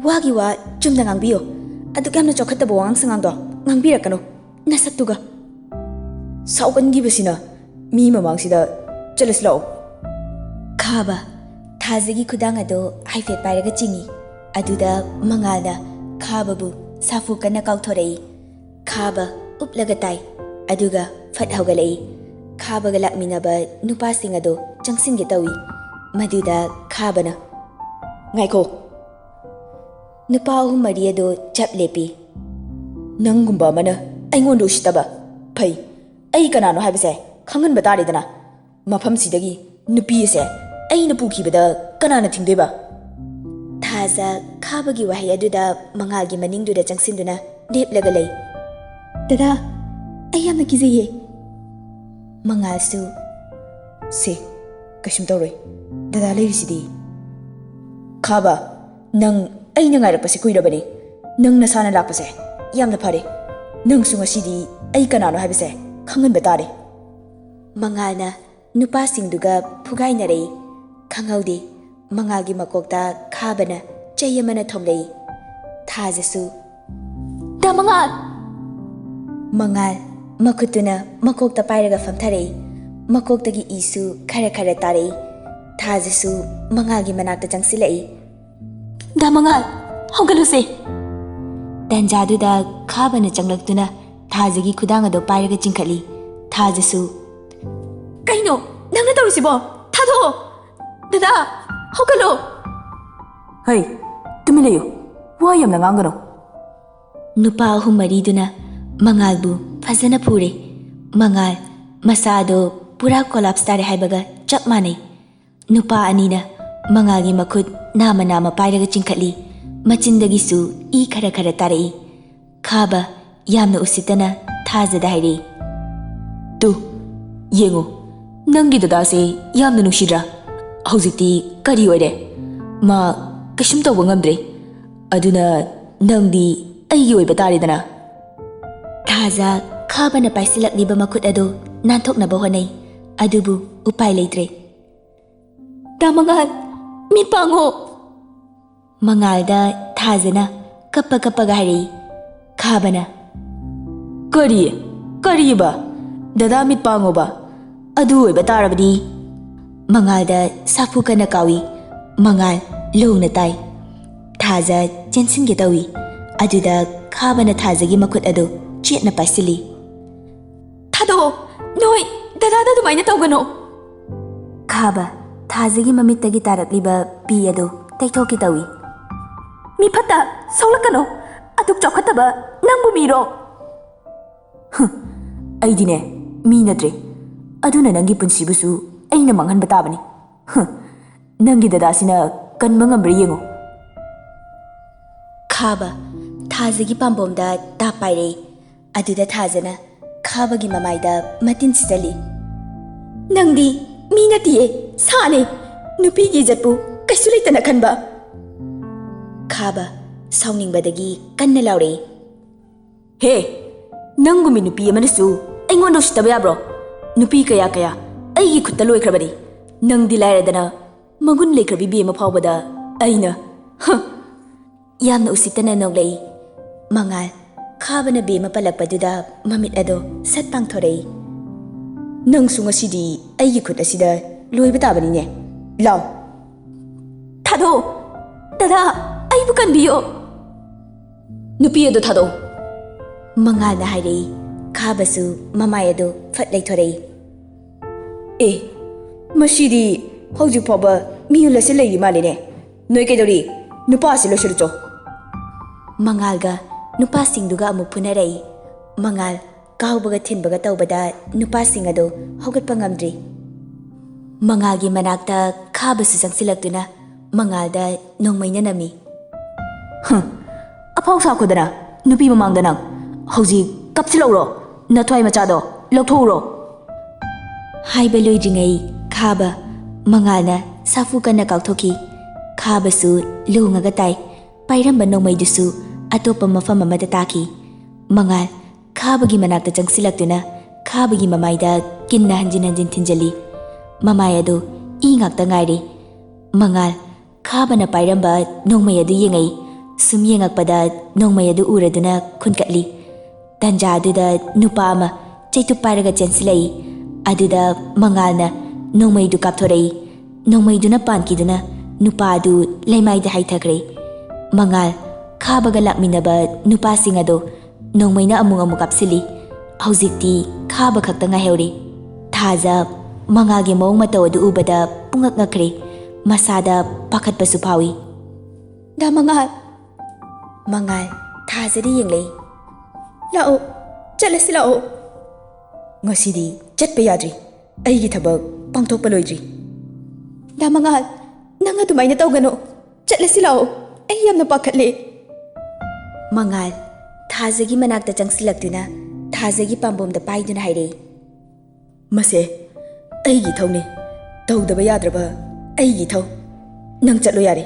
"ꯋꯥꯒꯤ ꯋꯥ ꯆꯨꯝꯅ ꯉꯥꯡꯕꯤꯌꯣ꯫ ꯑꯗꯨꯛ ꯌꯥꯝꯅ ꯆꯥꯎꯈꯠꯇꯕ ꯋꯥꯉꯥꯡ ꯁꯉꯥꯡꯗꯣ ꯉꯥꯡꯕꯤꯔꯛꯀꯅꯨ꯫ ꯅꯁꯛꯇꯨꯒ꯫" "ꯁꯥꯎꯒꯟꯈꯤꯕꯁꯤꯅ ꯃꯤ ꯃꯃꯥꯡꯁꯤꯗ꯫ ꯆꯠꯂꯁꯤ ꯂꯥꯛꯑꯣ꯫" ꯈꯥꯕ ꯊꯥꯖꯒꯤ ꯈꯨꯗꯥꯡ ꯑꯗꯣ ꯍꯥꯏꯐꯦꯠ ꯄꯥꯏꯔꯒ ꯆꯤꯡꯏ꯫ ꯑꯗꯨꯗ ꯃꯉꯥꯜꯅ ꯈꯥꯕꯕꯨ ꯁꯥꯐꯨ ꯀꯟꯅ ꯀꯥꯎꯊꯣꯔꯛꯏ꯫ ꯈꯥꯕ ꯎꯞꯂꯒ ꯇꯥꯏ, ꯑꯗꯨꯒ ꯐꯠ ꯍꯧꯒꯠꯂꯛꯏ꯫ ꯈꯥꯕꯒ ꯂꯥꯛꯃꯤꯟꯅꯕ ꯅꯨꯄꯥꯁꯤꯡ ꯑꯗꯣ ꯆꯪꯁꯤꯟꯒꯦ ꯇꯧꯏ꯫ ꯃꯗꯨꯗ ꯈꯥꯕꯅ, "ꯉꯥꯏꯈꯣ!" ꯅꯨꯄꯥ ꯑꯍꯨꯝ ꯃꯔꯤ ꯑꯗꯣ ꯆꯞ ꯂꯦꯞꯄꯤ꯫ "ꯅꯪꯒꯨꯝꯕ ꯑꯃꯅ ꯑꯩꯉꯣꯟꯗ ꯎꯁꯤꯠꯇꯕ? ꯐꯩ, ꯑꯩ ꯀꯅꯥꯅꯣ ꯍꯥꯏꯕꯁꯦ ꯈꯪꯍꯟꯕ ꯇꯥꯔꯦꯗꯅ꯫ ꯃꯐꯝꯁꯤꯗꯒꯤ ꯅꯨꯄꯤ ꯑꯁꯦ ꯑꯩꯅ ꯄꯨꯈꯤꯕꯗ ꯀꯅꯥꯅ ꯊꯤꯡꯗꯣꯏꯕ?" ꯊꯥꯖ ꯈꯥꯕꯒꯤ ꯋꯥꯍꯩ ꯑꯗꯨꯗ ꯃꯉꯥꯜꯒꯤ ꯃꯅꯤꯡꯗꯨꯗ ꯆꯪꯁꯤꯟꯗꯨꯅ ꯂꯦꯞꯂꯒ ꯂꯩ꯫ "ꯗꯗꯥ, ꯑꯩ ꯌꯥꯝꯅ ꯀꯤꯖꯩꯌꯦ꯫" ꯃꯉꯥꯜꯁꯨ, "ꯁꯦ, ꯀꯩꯁꯨꯝ ꯇꯧꯔꯣꯏ, ꯗꯗꯥ ꯂꯩꯔꯤꯁꯤꯗꯤ꯫" "ꯈꯥꯕ, ꯅꯪ ꯑꯩꯅ ꯉꯥꯏꯔꯛꯄꯁꯦ ꯀꯨꯏꯔꯕꯅꯤ꯫ ꯅꯪ ꯅꯁꯥꯅ ꯂꯥꯛꯄꯁꯦ ꯌꯥꯝꯅ ꯐꯔꯦ꯫ ꯅꯪꯁꯨ ꯉꯁꯤꯗꯤ ꯑꯩ ꯀꯅꯥꯅꯣ ꯍꯥꯏꯕꯁꯦ ꯈꯪꯍꯟꯕ ꯇꯥꯔꯦ꯫" ꯃꯉꯥꯜꯅ ꯅꯨꯄꯥꯁꯤꯡꯗꯨꯒ ꯐꯨꯒꯥꯏꯅꯔꯛꯏ꯫ ꯈꯪꯍꯧꯗꯦ, ꯃꯉꯥꯜꯒꯤ ꯃꯀꯣꯛꯇ ꯈꯥꯕꯅ ꯆꯩ ꯑꯃꯅ ꯊꯣꯝꯂꯛꯏ꯫ ꯊꯥꯖꯁꯨ, "ꯗꯥ ꯃꯉꯥꯜ!" ꯃꯉꯥꯜ ꯃꯈꯨꯠꯇꯨꯅ ꯃꯀꯣꯛꯇ ꯄꯥꯏꯔꯒ ꯐꯝꯊꯔꯛꯏ꯫ ꯃꯀꯣꯛꯇꯒꯤ ꯏꯁꯨ ꯈꯔ ꯈꯔ ꯇꯥꯔꯛꯏ꯫ ꯊꯥꯖꯁꯨ ꯃꯉꯥꯜꯒꯤ ꯃꯅꯥꯛꯇ ꯆꯪꯁꯤꯜꯂꯛꯏ꯫ "ꯗꯥ ꯃꯉꯥꯜ, ꯍꯧꯒꯠꯂꯨꯁꯦ!" ꯇꯟꯖꯥꯗꯨꯗ ꯈꯥꯕꯅ ꯆꯪꯂꯛꯇꯨꯅ ꯊꯥꯖꯒꯤ ꯈꯨꯗꯥꯡ ꯑꯗꯨ ꯄꯥꯏꯔꯒ ꯆꯤꯡꯈꯠꯂꯤ꯫ ꯊꯥꯖꯁꯨ, "ꯀꯩꯅꯣ ꯅꯪꯅ ꯇꯧꯔꯤꯁꯤꯕꯣ? ꯊꯥꯗꯣꯛꯑꯣ! ꯗꯗꯥ, ꯍꯧꯒꯠꯂꯣ!" "ꯍꯩ, ꯇꯨꯃꯤꯟ ꯂꯩꯌꯨ, ꯋꯥ ꯌꯥꯝꯅ ꯉꯥꯡꯒꯅꯨ!" ꯅꯨꯄꯥ ꯑꯍꯨꯝ ꯃꯔꯤꯗꯨꯅ ꯃꯉꯥꯜꯕꯨ ꯐꯖꯅ ꯐꯨꯔꯦ꯫ ꯃꯉꯥꯜ ꯃꯁꯥꯗꯣ ꯄꯨꯔꯥ ꯀꯣꯂꯥꯞꯁ ꯇꯥꯔꯦ ꯍꯥꯏꯕꯒ ꯆꯞ ꯃꯥꯟꯅꯩ꯫ ꯅꯨꯄꯥ ꯑꯅꯤꯅ ꯃꯉꯥꯜꯒꯤ ꯃꯈꯨꯠ ꯅꯥꯝꯃ ꯅꯥꯝꯃ ꯄꯥꯏꯔꯒ ꯆꯤꯡꯈꯠꯂꯤ꯫ ꯃꯆꯤꯟꯗꯒꯤꯁꯨ ꯏ ꯈꯔ ꯈꯔ ꯇꯥꯔꯛꯏ꯫ ꯈꯥꯕ ꯌꯥꯝꯅ ꯎꯁꯤꯠꯇꯅ ꯊꯥꯖꯗ ꯍꯥꯏꯔꯛꯏ, "ꯇꯨ, ꯌꯦꯡꯉꯨ, ꯅꯪꯒꯤ ꯗꯗꯥꯁꯦ ꯌꯥꯝꯅ ꯅꯨꯡꯁꯤꯗ꯭ꯔꯥ? ꯍꯧꯖꯤꯛꯇꯤ ꯀꯔꯤ ꯑꯣꯏꯔꯦ? ꯃꯥ ꯀꯩꯁꯨꯝ ꯇꯧꯕ ꯉꯝꯗ꯭ꯔꯦ꯫ ꯑꯗꯨꯅ ꯅꯪꯗꯤ ꯑꯩꯒꯤ ꯑꯣꯏꯕ ꯇꯥꯔꯦꯗꯅ?" ꯊꯥꯖ ꯈꯥꯕꯅ ꯄꯥꯏꯁꯤꯜꯂꯛꯂꯤꯕ ꯃꯈꯨꯠ ꯑꯗꯨ ꯅꯥꯟꯊꯣꯛꯅꯕ ꯍꯣꯠꯅꯩ, ꯑꯗꯨꯕꯨ ꯎꯄꯥꯏ ꯂꯩꯇ꯭ꯔꯦ꯫ "ꯗꯥ ꯃꯉꯥꯜ, ꯃꯤꯠ ꯄꯥꯡꯉꯣ!" ꯃꯉꯥꯜꯗ ꯊꯥꯖꯅ ꯀꯞꯄ ꯀꯞꯄꯒ ꯍꯥꯏꯔꯛꯏ꯫ ꯈꯥꯕꯅ, "ꯀꯔꯤ? ꯀꯔꯤꯕ? ꯗꯗꯥ ꯃꯤꯠ ꯄꯥꯡꯉꯣꯕ꯫ ꯑꯗꯨ ꯑꯣꯏꯕ ꯇꯥꯔꯕꯗꯤ?" ꯃꯉꯥꯜꯗ ꯁꯥꯐꯨ ꯀꯟꯅ ꯀꯥꯎꯏ꯫ ꯃꯉꯥꯜ ꯂꯣꯡꯅ ꯇꯥꯏ꯫ ꯊꯥꯖ ꯆꯦꯟꯁꯤꯟꯒꯦ ꯇꯧꯏ꯫ ꯑꯗꯨꯗ ꯈꯥꯕꯅ ꯊꯥꯖꯒꯤ ꯃꯈꯨꯠ ꯑꯗꯨ ꯆꯦꯠꯅ ꯄꯥꯏꯁꯤꯜꯂꯤ꯫ "ꯊꯥꯗꯣꯛꯑꯣ! ꯅꯣꯏ ꯗꯗꯥꯗ ꯑꯗꯨꯃꯥꯏꯅ ꯇꯧꯒꯅꯣ!" ꯈꯥꯕ ꯊꯥꯖꯒꯤ ꯃꯃꯤꯠꯇꯒꯤ ꯇꯥꯔꯛꯂꯤꯕ ꯄꯤ ꯑꯗꯨ ꯇꯩꯊꯣꯛꯀꯦ ꯇꯧꯏ꯫ "ꯃꯤ ꯐꯠꯇ ꯁꯣꯛꯂꯛꯀꯅꯣ! ꯑꯗꯨꯛ ꯆꯥꯎꯈꯠꯇꯕ ꯅꯪꯕꯨ ꯃꯤꯔꯣ?" "ꯍꯨꯝ, ꯑꯩꯗꯤꯅꯦ, ꯃꯤ ꯅꯠꯇ꯭ꯔꯦ꯫ ꯑꯗꯨꯅ ꯅꯪꯒꯤ ꯄꯨꯟꯁꯤꯕꯨꯁꯨ ꯑꯩꯅ ꯃꯥꯡꯍꯟꯕ ꯇꯥꯕꯅꯤ꯫ ꯍꯨꯝ, ꯅꯪꯒꯤ ꯗꯗꯥꯁꯤꯅ ꯀꯟꯕ ꯉꯝꯕ꯭ꯔꯥ ꯌꯦꯡꯉꯨ!" ꯈꯥꯕ ꯊꯥꯖꯒꯤ ꯄꯥꯝꯕꯣꯝꯗ ꯇꯥꯞ ꯄꯥꯏꯔꯛꯏ꯫ ꯑꯗꯨꯗ ꯊꯥꯖꯅ ꯈꯥꯕꯒꯤ ꯃꯃꯥꯏꯗ ꯃꯇꯤꯟ ꯁꯤꯠꯆꯜꯂꯤ꯫ "ꯅꯪꯗꯤ ꯃꯤ ꯅꯠꯇꯤꯌꯦ, ꯁꯥꯅꯦ꯫ ꯅꯨꯄꯤꯒꯤ ꯏꯖꯠꯄꯨ ꯀꯩꯁꯨ ꯂꯩꯇꯅ ꯈꯟꯕ!" ꯈꯥꯕ ꯁꯥꯎꯅꯤꯡꯕꯗꯒꯤ ꯀꯟꯅ ꯂꯥꯎꯔꯛꯏ꯫ "ꯍꯦ, ꯅꯪꯒꯨꯝꯕꯤ ꯅꯨꯄꯤ ꯑꯃꯅꯁꯨ ꯑꯩꯉꯣꯟꯗ ꯎꯁꯤꯠꯇꯕ ꯌꯥꯕ꯭ꯔꯣ? ꯅꯨꯄꯤ ꯀꯌꯥ ꯀꯌꯥ ꯑꯩꯒꯤ ꯈꯨꯠꯇ ꯂꯣꯏꯈ꯭ꯔꯕꯅꯤ꯫ ꯅꯪꯗꯤ ꯂꯥꯏꯔꯗꯅ ꯃꯒꯨꯟ ꯂꯩꯈ꯭ꯔꯕꯤ ꯕꯦꯝꯃ ꯐꯥꯎꯕꯗ ꯑꯩꯅ, ꯍ!" ꯌꯥꯝꯅ ꯎꯁꯤꯠꯇꯅ ꯅꯣꯛꯂꯛꯏ꯫ ꯃꯉꯥꯜ ꯈꯥꯕꯅ ꯕꯦꯝꯃ ꯄꯜꯂꯛꯄꯗꯨꯗ ꯃꯃꯤꯠ ꯑꯗꯣ ꯁꯠ ꯄꯥꯡꯊꯣꯔꯛꯏ꯫ "ꯅꯪꯁꯨ ꯉꯁꯤꯗꯤ ꯑꯩꯒꯤ ꯈꯨꯠ ꯑꯁꯤꯗ ꯂꯣꯏꯕ ꯇꯥꯕꯅꯤꯅꯦ꯫ ꯂꯥꯎ!" "ꯊꯥꯗꯣꯛꯑꯣ! ꯗꯗꯥ, ꯑꯩꯕꯨ ꯀꯟꯕꯤꯌꯣ!" "ꯅꯨꯄꯤ ꯑꯗꯨ ꯊꯥꯗꯣꯛꯎ!" ꯃꯉꯥꯜꯅ ꯍꯥꯏꯔꯛꯏ꯫ ꯈꯥꯕꯁꯨ ꯃꯃꯥꯏ ꯑꯗꯨ ꯐꯠ ꯂꯩꯊꯣꯔꯛꯏ꯫ "ꯑꯦ, ꯃꯁꯤꯗꯤ ꯍꯧꯖꯤꯛ ꯐꯥꯎꯕ ꯃꯤꯍꯨꯜ ꯑꯁꯤ ꯂꯩꯔꯤ ꯃꯥꯜꯂꯤꯅꯦ꯫ ꯅꯣꯏ ꯀꯩꯗꯧꯔꯤ? ꯅꯨꯄꯥ ꯑꯁꯤ ꯂꯣꯏꯁꯤꯜꯂꯨꯆꯣ!" ꯃꯉꯥꯜꯒ ꯅꯨꯄꯥꯁꯤꯡꯗꯨꯒ ꯑꯃꯨꯛ ꯐꯨꯅꯔꯛꯏ꯫ ꯃꯉꯥꯜ ꯀꯥꯎꯕꯒ ꯊꯤꯟꯕꯒ ꯇꯧꯕꯗ ꯅꯨꯄꯥꯁꯤꯡ ꯑꯗꯨ ꯍꯧꯒꯠꯄ ꯉꯝꯗ꯭ꯔꯤ꯫ ꯃꯉꯥꯜꯒꯤ ꯃꯅꯥꯛꯇ ꯈꯥꯕꯁꯨ ꯆꯪꯁꯤꯜꯂꯛꯇꯨꯅ ꯃꯉꯥꯜꯗ ꯅꯣꯡꯃꯩꯅ ꯅꯝꯃꯤ꯫ "ꯍꯨꯝ, ꯑꯐꯥꯎ ꯁꯥꯈꯣꯗꯅ, ꯅꯨꯄꯤ ꯃꯃꯥꯡꯗ ꯅꯪ! ꯍꯧꯖꯤꯛ ꯀꯞꯁꯤꯜꯂꯛꯎꯔꯣ? ꯅꯊ꯭ꯋꯥꯏ ꯃꯆꯥꯗꯣ ꯂꯧꯊꯣꯛꯎꯔꯣ!" ꯍꯥꯏꯕ ꯂꯣꯏꯗ꯭ꯔꯤꯉꯩ ꯈꯥꯕ ꯃꯉꯥꯜꯅ ꯁꯥꯐꯨ ꯀꯟꯅ ꯀꯥꯎꯊꯣꯛꯈꯤ꯫ ꯈꯥꯕꯁꯨ ꯂꯣꯡꯉꯒ ꯇꯥꯏ꯫ ꯄꯥꯏꯔꯝꯕ ꯅꯣꯡꯃꯩꯗꯨꯁꯨ ꯑꯇꯣꯞꯄ ꯃꯐꯝ ꯑꯃꯗ ꯇꯥꯈꯤ꯫ ꯃꯉꯥꯜ ꯈꯥꯕꯒꯤ ꯃꯅꯥꯛꯇ ꯆꯪꯁꯤꯜꯂꯛꯇꯨꯅ ꯈꯥꯕꯒꯤ ꯃꯃꯥꯏꯗ ꯀꯤꯟꯅ ꯍꯟꯖꯤꯟ ꯍꯟꯖꯤꯟ ꯊꯤꯟꯖꯤꯜꯂꯤ꯫ ꯃꯃꯥꯏ ꯑꯗꯨ ꯏ ꯉꯥꯛꯇ ꯉꯥꯏꯔꯦ꯫ ꯃꯉꯥꯜ ꯈꯥꯕꯅ ꯄꯥꯏꯔꯝꯕ ꯅꯣꯡꯃꯩ ꯑꯗꯨ ꯌꯦꯡꯉꯛꯏ꯫ ꯁꯨꯝ ꯌꯦꯡꯉꯛꯄꯗ ꯅꯣꯡꯃꯩ ꯑꯗꯨ ꯎꯔꯗꯨꯅ ꯈꯨꯟꯀꯠꯂꯤ꯫ ꯇꯟꯖꯥ ꯑꯗꯨꯗ ꯅꯨꯄꯥ ꯑꯃ ꯆꯩꯇꯨꯞ ꯄꯥꯏꯔꯒ ꯆꯦꯟꯁꯤꯜꯂꯛꯏ꯫ ꯑꯗꯨꯗ ꯃꯉꯥꯜꯅ ꯅꯣꯡꯃꯩꯗꯨ ꯀꯥꯞꯊꯣꯔꯛꯏ꯫ ꯅꯣꯡꯃꯩꯗꯨꯅ ꯄꯥꯟꯈꯤꯗꯨꯅ ꯅꯨꯄꯥ ꯑꯗꯨ ꯂꯩꯃꯥꯏꯗ ꯍꯥꯏꯊꯈ꯭ꯔꯦ꯫ ꯃꯉꯥꯜ ꯈꯥꯕꯒ ꯂꯥꯛꯃꯤꯟꯅꯕ ꯅꯨꯄꯥꯁꯤꯡ ꯑꯗꯨ ꯅꯣꯡꯃꯩꯅ ꯑꯃꯨꯛ ꯑꯃꯨꯛ ꯀꯥꯞꯁꯤꯜꯂꯤ꯫ ꯍꯧꯖꯤꯛꯇꯤ ꯈꯥꯕ ꯈꯛꯇ ꯉꯥꯏꯍꯧꯔꯦ꯫ ꯊꯥꯖ ꯃꯉꯥꯜꯒꯤ ꯃꯑꯣꯡ ꯃꯇꯧ ꯑꯗꯨ ꯎꯕꯗ ꯄꯨꯡꯉꯛ ꯉꯛꯈ꯭ꯔꯦ꯫ ꯃꯁꯥꯗ ꯄꯥꯈꯠꯄꯁꯨ ꯐꯥꯎꯏ꯫ "ꯗꯥ ꯃꯉꯥꯜ!" ꯃꯉꯥꯜ ꯊꯥꯖꯗ ꯌꯦꯡꯂꯛꯏ꯫ "ꯂꯥꯛꯑꯣ, ꯆꯠꯂꯁꯤ ꯂꯥꯛꯑꯣ!" "ꯉꯁꯤꯗꯤ ꯆꯠꯄ ꯌꯥꯗ꯭ꯔꯤ꯫ ꯑꯩꯒꯤ ꯊꯕꯛ ꯄꯥꯡꯊꯣꯛꯄ ꯂꯣꯏꯗ꯭ꯔꯤ꯫" "ꯗꯥ ꯃꯉꯥꯜ, ꯅꯪ ꯑꯗꯨꯃꯥꯏꯅ ꯇꯧꯒꯅꯨ꯫ ꯆꯠꯂꯁꯤ ꯂꯥꯛꯑꯣ꯫ ꯑꯩ ꯌꯥꯝꯅ ꯄꯥꯈꯠꯂꯦ꯫" ꯃꯉꯥꯜ ꯊꯥꯖꯒꯤ ꯃꯅꯥꯛꯇ ꯆꯪꯁꯤꯜꯂꯛꯇꯨꯅ ꯊꯥꯖꯒꯤ ꯄꯥꯝꯕꯣꯝꯗ ꯄꯥꯏꯗꯨꯅ ꯍꯥꯏꯔꯛꯏ꯫ "ꯃꯁꯦ ꯑꯩꯒꯤ ꯏꯊꯧꯅꯤ꯫ ꯇꯧꯗꯕ ꯌꯥꯗ꯭ꯔꯕ ꯑꯩꯒꯤ ꯏꯊꯧ꯫ ꯅꯪ ꯆꯠꯂꯣ ꯌꯥꯔꯦ꯫"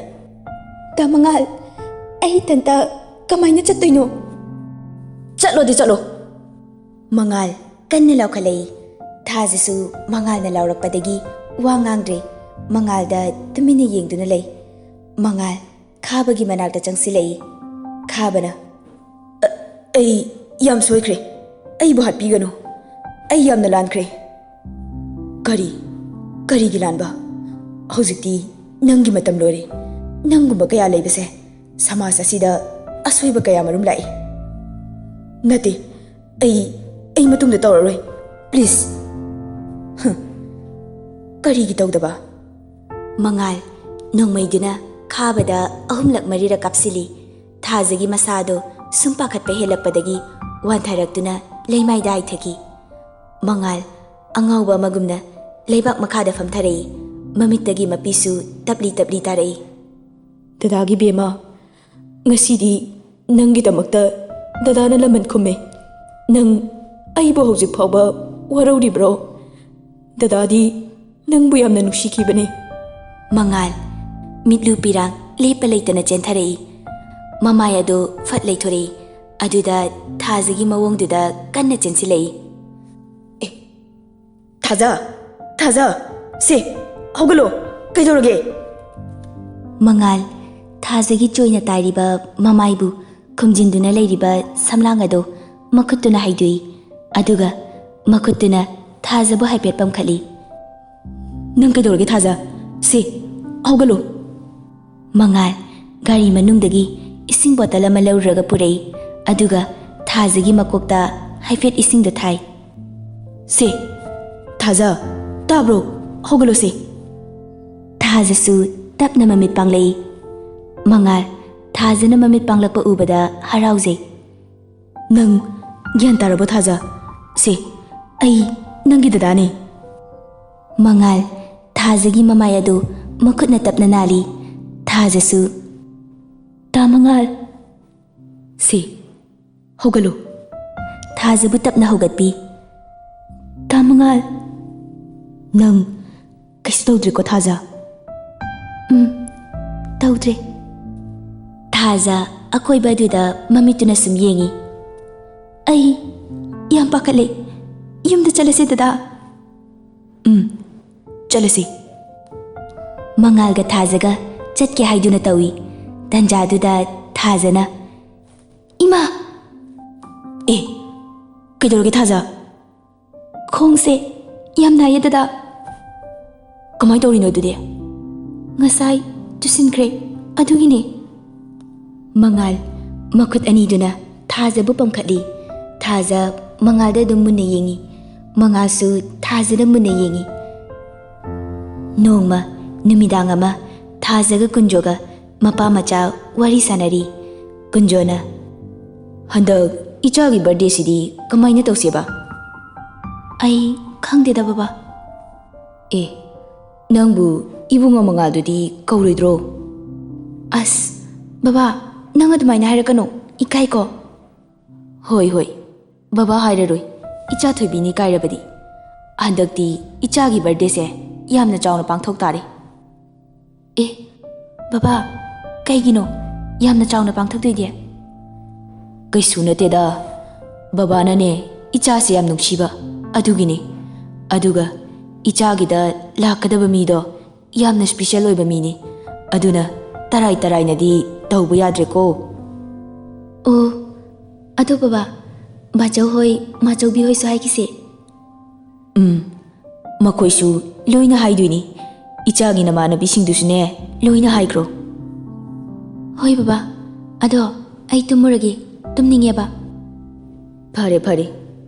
"ꯗꯥ ꯃꯉꯥꯜ, ꯑꯩ ꯏꯊꯟꯇ ꯀꯃꯥꯏꯅ ꯆꯠꯇꯣꯏꯅꯣ?" "ꯆꯠꯂꯣꯗꯤ ꯆꯠꯂꯣ!" ꯃꯉꯥꯜ ꯀꯟꯅ ꯂꯥꯎꯈꯠꯂꯛꯏ꯫ ꯊꯥꯖꯁꯨ ꯃꯉꯥꯜꯅ ꯂꯥꯎꯔꯛꯄꯗꯒꯤ ꯋꯥ ꯉꯥꯡꯗ꯭ꯔꯦ꯫ ꯃꯉꯥꯜꯗ ꯇꯨꯃꯤꯟꯅ ꯌꯦꯡꯗꯨꯅ ꯂꯩ꯫ ꯃꯉꯥꯜ ꯈꯥꯕꯒꯤ ꯃꯅꯥꯛꯇ ꯆꯪꯁꯤꯜꯂꯛꯏ꯫ ꯈꯥꯕꯅ, "ꯑ-, ꯑꯩ ꯌꯥꯝ ꯁꯣꯏꯈ꯭ꯔꯦ꯫ ꯑꯩꯕꯨ ꯍꯥꯠꯄꯤꯒꯅꯨ꯫ ꯑꯩ ꯌꯥꯝꯅ ꯂꯥꯟꯈ꯭ꯔꯦ꯫" "ꯀꯔꯤ? ꯀꯔꯤꯒꯤ ꯂꯥꯟꯕ? ꯍꯧꯖꯤꯛꯇꯤ ꯅꯪꯒꯤ ꯃꯇꯝ ꯂꯣꯏꯔꯦ꯫ ꯅꯪꯒꯨꯝꯕ ꯀꯌꯥ ꯂꯩꯕꯁꯦ ꯁꯃꯥꯖ ꯑꯁꯤꯗ ꯑꯁꯣꯏꯕ ꯀꯌꯥ ꯃꯔꯨꯝ ꯂꯥꯛꯏ꯫ ꯅꯠꯇꯦ, ꯑꯩ, ꯑꯩ ꯃꯇꯨꯡꯗ ꯇꯧꯔꯔꯣꯏ꯫ Please꯫ ꯍꯝ꯫ ꯀꯔꯤꯒꯤ ꯇꯧꯗꯕ? ꯃꯉꯥꯜ ꯅꯣꯡꯃꯩꯗꯨꯅ ꯈꯥꯕꯗ ꯑꯍꯨꯝꯂꯛ ꯃꯔꯤꯔꯛ ꯀꯥꯞꯁꯤꯜꯂꯤ꯫ ꯊꯥꯖꯒꯤ ꯃꯁꯥꯗꯣ ꯁꯨꯝ ꯄꯥꯈꯠꯄ ꯍꯦꯜꯂꯛꯄꯗꯒꯤ ꯋꯥꯟꯊꯔꯛꯇꯨꯅ ꯂꯩꯃꯥꯏꯗ ꯍꯥꯏꯊꯈꯤ꯫ ꯃꯉꯥꯜ ꯑꯉꯥꯎꯕ ꯑꯃꯒꯨꯝꯅ ꯂꯩꯕꯥꯛ ꯃꯈꯥꯗ ꯐꯝꯊꯔꯛꯏ꯫ ꯃꯃꯤꯠꯇꯒꯤ ꯃꯄꯤꯁꯨ ꯇꯞꯂꯤ ꯇꯞꯂꯤ ꯇꯥꯔꯛꯏ꯫ "ꯗꯗꯥꯒꯤ ꯕꯦꯝꯃ, ꯉꯁꯤꯗꯤ ꯅꯪꯒꯤꯗꯃꯛꯇ ꯗꯗꯥꯅ ꯂꯃꯟ ꯈꯨꯝꯃꯦ꯫ ꯅꯪ ꯑꯩꯕꯨ ꯍꯧꯖꯤꯛ ꯐꯥꯎꯕ ꯋꯥꯔꯧꯔꯤꯕ꯭ꯔꯣ? ꯗꯗꯥꯗꯤ ꯅꯪꯕꯨ ꯌꯥꯝꯅ ꯅꯨꯡꯁꯤꯈꯤꯕꯅꯦ꯫" ꯃꯉꯥꯜ ꯃꯤꯠꯂꯨ ꯄꯤꯔꯥꯡ ꯂꯦꯞꯄ ꯂꯩꯇꯅ ꯆꯦꯟꯊꯔꯛꯏ꯫ ꯃꯃꯥꯏ ꯑꯗꯨ ꯐꯠ ꯂꯩꯊꯣꯔꯛꯏ꯫ ꯑꯗꯨꯗ ꯊꯥꯖꯒꯤ ꯃꯑꯣꯡꯗꯨꯗ ꯀꯟꯅ ꯆꯦꯟꯁꯤꯜꯂꯛꯏ꯫ "ꯑꯦ, ꯊꯥꯖ! ꯊꯥꯖ! ꯁꯦ, ꯍꯧꯒꯠꯂꯣ! ꯀꯩꯗꯧꯔꯒꯦ?" ꯃꯉꯥꯜ ꯊꯥꯖꯒꯤ ꯆꯣꯏꯅ ꯇꯥꯏꯔꯤꯕ ꯃꯃꯥꯏꯕꯨ ꯈꯨꯝꯖꯤꯟꯗꯨꯅ ꯂꯩꯔꯤꯕ ꯁꯝꯂꯥꯡ ꯑꯗꯨ ꯃꯈꯨꯠꯇꯨꯅ ꯍꯥꯏꯗꯣꯛꯏ꯫ ꯑꯗꯨꯒ ꯃꯈꯨꯠꯇꯨꯅ ꯊꯥꯖꯕꯨ ꯍꯥꯏꯐꯦꯠ ꯄꯝꯈꯠꯂꯤ꯫ "ꯅꯪ ꯀꯩꯗꯧꯔꯒꯦ, ꯊꯥꯖ? ꯁꯦ, ꯍꯧꯒꯠꯂꯣ!" ꯃꯉꯥꯜ ꯒꯥꯔꯤ ꯃꯅꯨꯡꯗꯒꯤ ꯏꯁꯤꯡ ꯕꯣꯇꯜ ꯑꯃ ꯂꯧꯔꯨꯔꯒ ꯄꯨꯔꯛꯏ꯫ ꯑꯗꯨꯒ ꯊꯥꯖꯒꯤ ꯃꯀꯣꯛꯇ ꯍꯥꯏꯐꯦꯠ ꯏꯁꯤꯡꯗꯣ ꯊꯥꯏ꯫ "ꯁꯦ, ꯊꯥꯖ, ꯇꯥꯕ꯭ꯔꯣ? ꯍꯧꯒꯠꯂꯣ ꯁꯦ!" ꯊꯥꯖꯁꯨ ꯇꯞꯅ ꯃꯃꯤꯠ ꯄꯥꯡꯂꯛꯏ꯫ ꯃꯉꯥꯜ ꯊꯥꯖꯅ ꯃꯃꯤꯠ ꯄꯥꯡꯂꯛꯄ ꯎꯕꯗ ꯍꯔꯥꯎꯖꯩ꯫ "ꯅꯪ ꯒ꯭ꯌꯥꯟ ꯇꯥꯔꯕꯣ, ꯊꯥꯖ? ꯁꯦ, ꯑꯩ ꯅꯪꯒꯤ ꯗꯗꯥꯅꯦ꯫" ꯃꯉꯥꯜ ꯊꯥꯖꯒꯤ ꯃꯃꯥꯏ ꯑꯗꯨ ꯃꯈꯨꯠꯅ ꯇꯞꯅ ꯅꯥꯜꯂꯤ꯫ ꯊꯥꯖꯁꯨ, "ꯇꯥ ꯃꯉꯥꯜ, ꯁꯦ, ꯍꯧꯒꯠꯂꯨ꯫" ꯊꯥꯖꯕꯨ ꯇꯞꯅ ꯍꯧꯒꯠꯄꯤ꯫ "ꯇꯥ ꯃꯉꯥꯜ, ꯅꯪ ꯀꯩꯁꯨ ꯇꯧꯗ꯭ꯔꯦꯀꯣ, ꯊꯥꯖ?" "ꯎꯝ, ꯇꯧꯗ꯭ꯔꯦ꯫" ꯊꯥꯖ ꯑꯀꯣꯏꯕ ꯑꯗꯨꯗ ꯃꯃꯤꯠꯇꯨꯅ ꯁꯨꯝ ꯌꯦꯡꯉꯤ꯫ "ꯑꯩ ꯌꯥꯝ ꯄꯥꯈꯠꯂꯦ꯫ ꯌꯨꯝꯗ ꯆꯠꯂꯁꯦ, ꯗꯗꯥ꯫" "ꯎꯝ, ꯆꯠꯂꯁꯤ꯫" ꯃꯉꯥꯜꯒ ꯊꯥꯖꯒ ꯆꯠꯀꯦ ꯍꯥꯏꯗꯨꯅ ꯇꯧꯏ꯫ ꯇꯟꯖꯥꯗꯨꯗ ꯊꯥꯖꯅ, "ꯏꯃꯥ!" "ꯑꯦ, ꯀꯩꯗꯧꯔꯒꯦ, ꯊꯥꯖ?" "ꯈꯣꯡꯁꯦ ꯌꯥꯝ ꯅꯥꯏꯌꯦ, ꯗꯗꯥ꯫" "ꯀꯃꯥꯏꯅ ꯇꯧꯔꯤꯅꯣ ꯑꯗꯨꯗꯤ?" "ꯉꯁꯥꯏ ꯇꯨꯁꯤꯟꯈ꯭ꯔꯦ, ꯑꯗꯨꯒꯤꯅꯦ꯫" ꯃꯉꯥꯜ ꯃꯈꯨꯠ ꯑꯅꯤꯗꯨꯅ ꯊꯥꯖꯕꯨ ꯄꯝꯈꯠꯂꯤ꯫ ꯊꯥꯖ ꯃꯉꯥꯜꯗ ꯑꯗꯨꯝ ꯃꯨꯟꯅ ꯌꯦꯡꯉꯤ꯫ ꯃꯉꯥꯜꯁꯨ ꯊꯥꯖꯗ ꯃꯨꯟꯅ ꯌꯦꯡꯉꯤ꯫ ꯅꯣꯡꯃ ꯅꯨꯃꯤꯗꯥꯡ ꯑꯃ ꯊꯥꯖꯒ ꯀꯨꯟꯖꯣꯒ ꯃꯄꯥ ꯃꯆꯥ ꯋꯥꯔꯤ ꯁꯥꯟꯅꯔꯤ꯫ ꯀꯨꯟꯖꯣꯅ, "ꯍꯟꯗꯛ ꯏꯆꯥꯒꯤ ꯕꯥꯔꯗꯦꯁꯤꯗꯤ ꯀꯃꯥꯏꯅ ꯇꯧꯁꯦꯕ?" "ꯑꯩ ꯈꯪꯗꯦꯗ ꯕꯕꯥ꯫" "ꯑꯦ, ꯅꯪꯕꯨ ꯏꯕꯨꯡꯉꯣ ꯃꯉꯥꯜꯗꯨꯗꯤ ꯀꯧꯔꯣꯏꯗ꯭ꯔꯣ?" "ꯑꯁ, ꯕꯕꯥ, ꯅꯪ ꯑꯗꯨꯃꯥꯏꯅ ꯍꯥꯏꯔꯛꯀꯅꯨ, ꯏꯀꯥꯏꯀꯣ꯫" "ꯍꯣꯏ, ꯍꯣꯏ, ꯕꯕꯥ ꯍꯥꯏꯔꯔꯣꯏ, ꯏꯆꯥ ꯊꯣꯏꯕꯤꯅꯤ ꯀꯥꯏꯔꯕꯗꯤ꯫ ꯍꯟꯗꯛꯇꯤ ꯏꯆꯥꯒꯤ ꯕꯥꯔꯗꯦꯁꯦ ꯌꯥꯝꯅ ꯆꯥꯎꯅ ꯄꯥꯡꯊꯣꯛ ꯇꯥꯔꯦ꯫" "ꯑꯦ, ꯕꯕꯥ, ꯀꯩꯒꯤꯅꯣ ꯌꯥꯝꯅ ꯆꯥꯎꯅ ꯄꯥꯡꯊꯣꯛꯇꯣꯏꯗꯤ?" "ꯀꯩꯁꯨ ꯅꯠꯇꯦꯗ, ꯕꯕꯥꯅꯅꯦ ꯏꯆꯥꯁꯦ ꯌꯥꯝ ꯅꯨꯡꯁꯤꯕ, ꯑꯗꯨꯒꯤꯅꯤ꯫ ꯑꯗꯨꯒ ꯏꯆꯥꯒꯤꯗ ꯂꯥꯛꯀꯗꯕ ꯃꯤꯗꯣ ꯌꯥꯝꯅ ꯁ꯭ꯄꯤꯁꯦꯜ ꯑꯣꯏꯕ ꯃꯤꯅꯤ꯫ ꯑꯗꯨꯅ ꯇꯔꯥꯏ ꯇꯔꯥꯏꯅꯗꯤ ꯇꯧꯕ ꯌꯥꯗ꯭ꯔꯦꯀꯣ꯫" "ꯑꯣ, ꯑꯗꯣ ꯕꯕꯥ, ꯕꯥꯆꯧ ꯍꯣꯏ, ꯃꯥꯆꯧꯕꯤ ꯍꯣꯏꯁꯨ ꯍꯥꯏꯈꯤꯁꯦ꯫" "ꯎꯝ, ꯃꯈꯣꯏꯁꯨ ꯂꯣꯏꯅ ꯍꯥꯏꯗꯣꯏꯅꯤ꯫ ꯏꯆꯥꯒꯤ ꯅꯃꯥꯟꯅꯕꯤꯁꯤꯡꯗꯨꯁꯨꯅꯦ ꯂꯣꯏꯅ ꯍꯥꯏꯈ꯭ꯔꯣ꯫" "ꯍꯣꯏ ꯕꯕꯥ, ꯑꯗꯣ ꯑꯩ ꯇꯨꯝꯃꯨꯔꯒꯦ, ꯇꯨꯝꯅꯤꯡꯉꯦꯕ꯫" "ꯐꯔꯦ, ꯐꯔꯦ,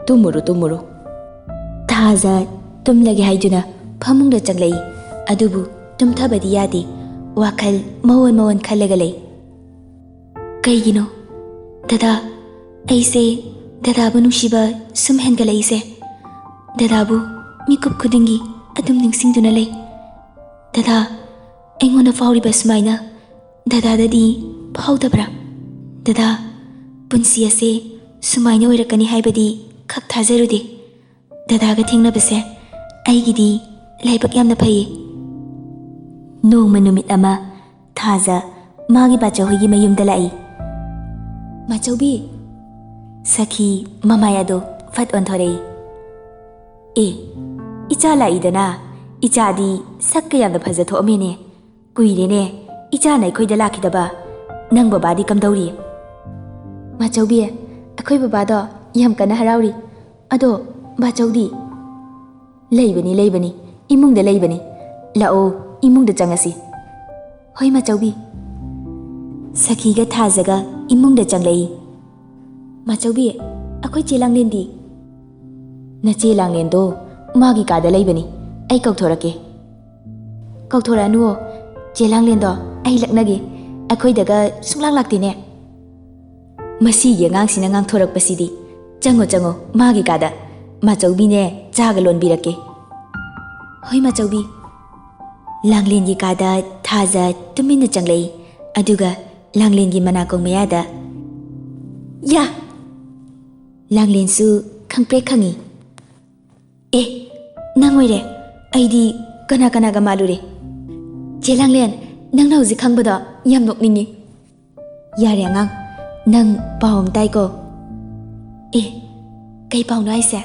ꯇꯨꯝꯃꯨꯔꯣ, ꯇꯨꯝꯃꯨꯔꯣ꯫" ꯊꯥꯖ ꯇꯨꯝꯂꯒꯦ ꯍꯥꯏꯗꯨꯅ ꯐꯃꯨꯡꯗ ꯆꯪꯂꯛꯏ꯫ ꯑꯗꯨꯕꯨ ꯇꯨꯝꯊꯕꯗꯤ ꯌꯥꯗꯦ꯫ ꯋꯥꯈꯜ ꯃꯑꯣꯟ ꯃꯑꯣꯟ ꯈꯜꯂꯒ ꯂꯩ꯫ "ꯀꯩꯒꯤꯅꯣ ꯗꯗꯥ, ꯑꯩꯁꯦ ꯗꯗꯥꯕꯨ ꯅꯨꯡꯁꯤꯕ ꯁꯨꯝ ꯍꯦꯟꯒꯠꯂꯛꯏꯁꯦ? ꯗꯗꯥꯕꯨ ꯃꯤꯀꯨꯞ ꯈꯨꯗꯤꯡꯒꯤ ꯑꯗꯨꯝ ꯅꯤꯡꯁꯤꯡꯗꯨꯅ ꯂꯩ꯫ ꯗꯗꯥ, ꯑꯩꯉꯣꯟꯗ ꯐꯥꯎꯔꯤꯕ ꯁꯨꯃꯥꯏꯅ ꯗꯗꯥꯗꯗꯤ ꯐꯥꯎꯗꯕ꯭ꯔꯥ? ꯗꯗꯥ, ꯄꯨꯟꯁꯤ ꯑꯁꯦ ꯁꯨꯃꯥꯏꯅ ꯑꯣꯏꯔꯛꯀꯅꯤ ꯍꯥꯏꯕꯗꯤ ꯈꯛ ꯊꯥꯖꯔꯨꯗꯦ꯫ ꯗꯗꯥꯒ ꯊꯦꯡꯅꯕꯁꯦ ꯑꯩꯒꯤꯗꯤ ꯂꯥꯏꯕꯛ ꯌꯥꯝꯅ ꯐꯩꯌꯦ꯫" ꯅꯣꯡꯃ ꯅꯨꯃꯤꯠ ꯑꯃ ꯊꯥꯖ ꯃꯥꯒꯤ ꯕꯥꯆꯧꯍꯣꯏꯒꯤ ꯃꯌꯨꯝꯗ ꯂꯥꯛꯏ꯫ "ꯃꯥꯆꯧꯕꯤ!" ꯁꯈꯤ ꯃꯃꯥꯏ ꯑꯗꯣ ꯐꯠ ꯑꯣꯟꯊꯣꯔꯛꯏ꯫ "ꯑꯦ, ꯏꯆꯥ ꯂꯥꯛꯏꯗꯅ, ꯏꯆꯥꯗꯤ ꯁꯛꯀ ꯌꯥꯝꯅ ꯐꯖ ꯊꯣꯛꯑꯝꯃꯦꯅꯦ꯫ ꯀꯨꯏꯔꯦꯅꯦ ꯏꯆꯥꯅ ꯑꯩꯈꯣꯏꯗ ꯂꯥꯛꯈꯤꯗꯕ꯫ ꯅꯪ ꯕꯕꯥꯗꯤ ꯀꯝꯗꯧꯔꯤ?" "ꯃꯥꯆꯧꯕꯤ, ꯑꯩꯈꯣꯏ ꯕꯕꯥꯗꯣ ꯌꯥꯝ ꯀꯟꯅ ꯍꯔꯥꯎꯔꯤ꯫ ꯑꯗꯣ ꯕꯥꯆꯧꯗꯤ?" "ꯂꯩꯕꯅꯤ, ꯂꯩꯕꯅꯤ, ꯏꯃꯨꯡꯗ ꯂꯩꯕꯅꯤ꯫ ꯂꯥꯛꯑꯣ, ꯏꯃꯨꯡꯗ ꯆꯪꯉꯁꯤ꯫" "ꯍꯣꯏ ꯃꯥꯆꯧꯕꯤ꯫" ꯁꯈꯤꯒ ꯊꯥꯖꯒ ꯏꯃꯨꯡꯗ ꯆꯪꯂꯛꯏ꯫ "ꯃꯥꯆꯧꯕꯤ, ꯑꯩꯈꯣꯏ ꯆꯦ ꯂꯥꯡꯂꯦꯟꯗꯤ?" "ꯅꯆꯦ ꯂꯥꯡꯂꯦꯟꯗꯣ ꯃꯥꯒꯤ ꯀꯥꯗ ꯂꯩꯕꯅꯤ, ꯑꯩ ꯀꯧꯊꯣꯔꯛꯀꯦ꯫" "ꯀꯧꯊꯣꯔꯛꯑꯅꯨꯋꯣ, ꯆꯦ ꯂꯥꯡꯂꯦꯟꯗꯣ ꯑꯩ ꯂꯛꯅꯒꯦ, ꯑꯩꯈꯣꯏꯗꯒ ꯁꯨꯡꯂꯥꯛ ꯂꯥꯛꯇꯦꯅꯦ꯫" "ꯃꯁꯤꯒꯤ ꯑꯉꯥꯡꯁꯤꯅ ꯉꯥꯡꯊꯣꯔꯛꯄꯁꯤꯗꯤ꯫ ꯆꯪꯉꯣ, ꯆꯪꯉꯣ, ꯃꯥꯒꯤ ꯀꯥꯗ꯫ ꯃꯥꯆꯧꯕꯤꯅꯦ, ꯆꯥꯒ ꯂꯣꯟꯕꯤꯔꯛꯀꯦ꯫" "ꯍꯣꯏ, ꯃꯥꯆꯧꯕꯤ꯫" ꯂꯥꯡꯂꯦꯟꯒꯤ ꯀꯥꯗ ꯊꯥꯖ ꯇꯨꯃꯤꯟꯅ ꯆꯪꯂꯛꯏ, ꯑꯗꯨꯒ ꯂꯥꯡꯂꯦꯟꯒꯤ ꯃꯅꯥꯀꯣꯡ ꯃꯌꯥꯗ, "ꯌꯥ!" ꯂꯥꯡꯂꯦꯟꯁꯨ ꯈꯪꯄ꯭ꯔꯦꯛ ꯈꯪꯉꯤ꯫ "ꯑꯦ, ꯅꯪ ꯑꯣꯏꯔꯦ꯫ ꯑꯩꯗꯤ ꯀꯅꯥ ꯀꯅꯥꯒ ꯃꯥꯜꯂꯨꯔꯦ꯫ ꯆꯦ ꯂꯥꯡꯂꯦꯟ, ꯅꯪꯅ ꯍꯧꯖꯤꯛ ꯈꯪꯕꯗꯣ ꯌꯥꯝ ꯅꯣꯛꯅꯤꯡꯉꯤ꯫" "ꯌꯥꯔꯦ ꯑꯉꯥꯡ, ꯅꯪ ꯄꯥꯎ ꯑꯃ ꯇꯥꯏꯀꯣ?" "ꯑꯦ, ꯀꯩ ꯄꯥꯎꯅꯣ ꯍꯥꯏꯁꯦ?"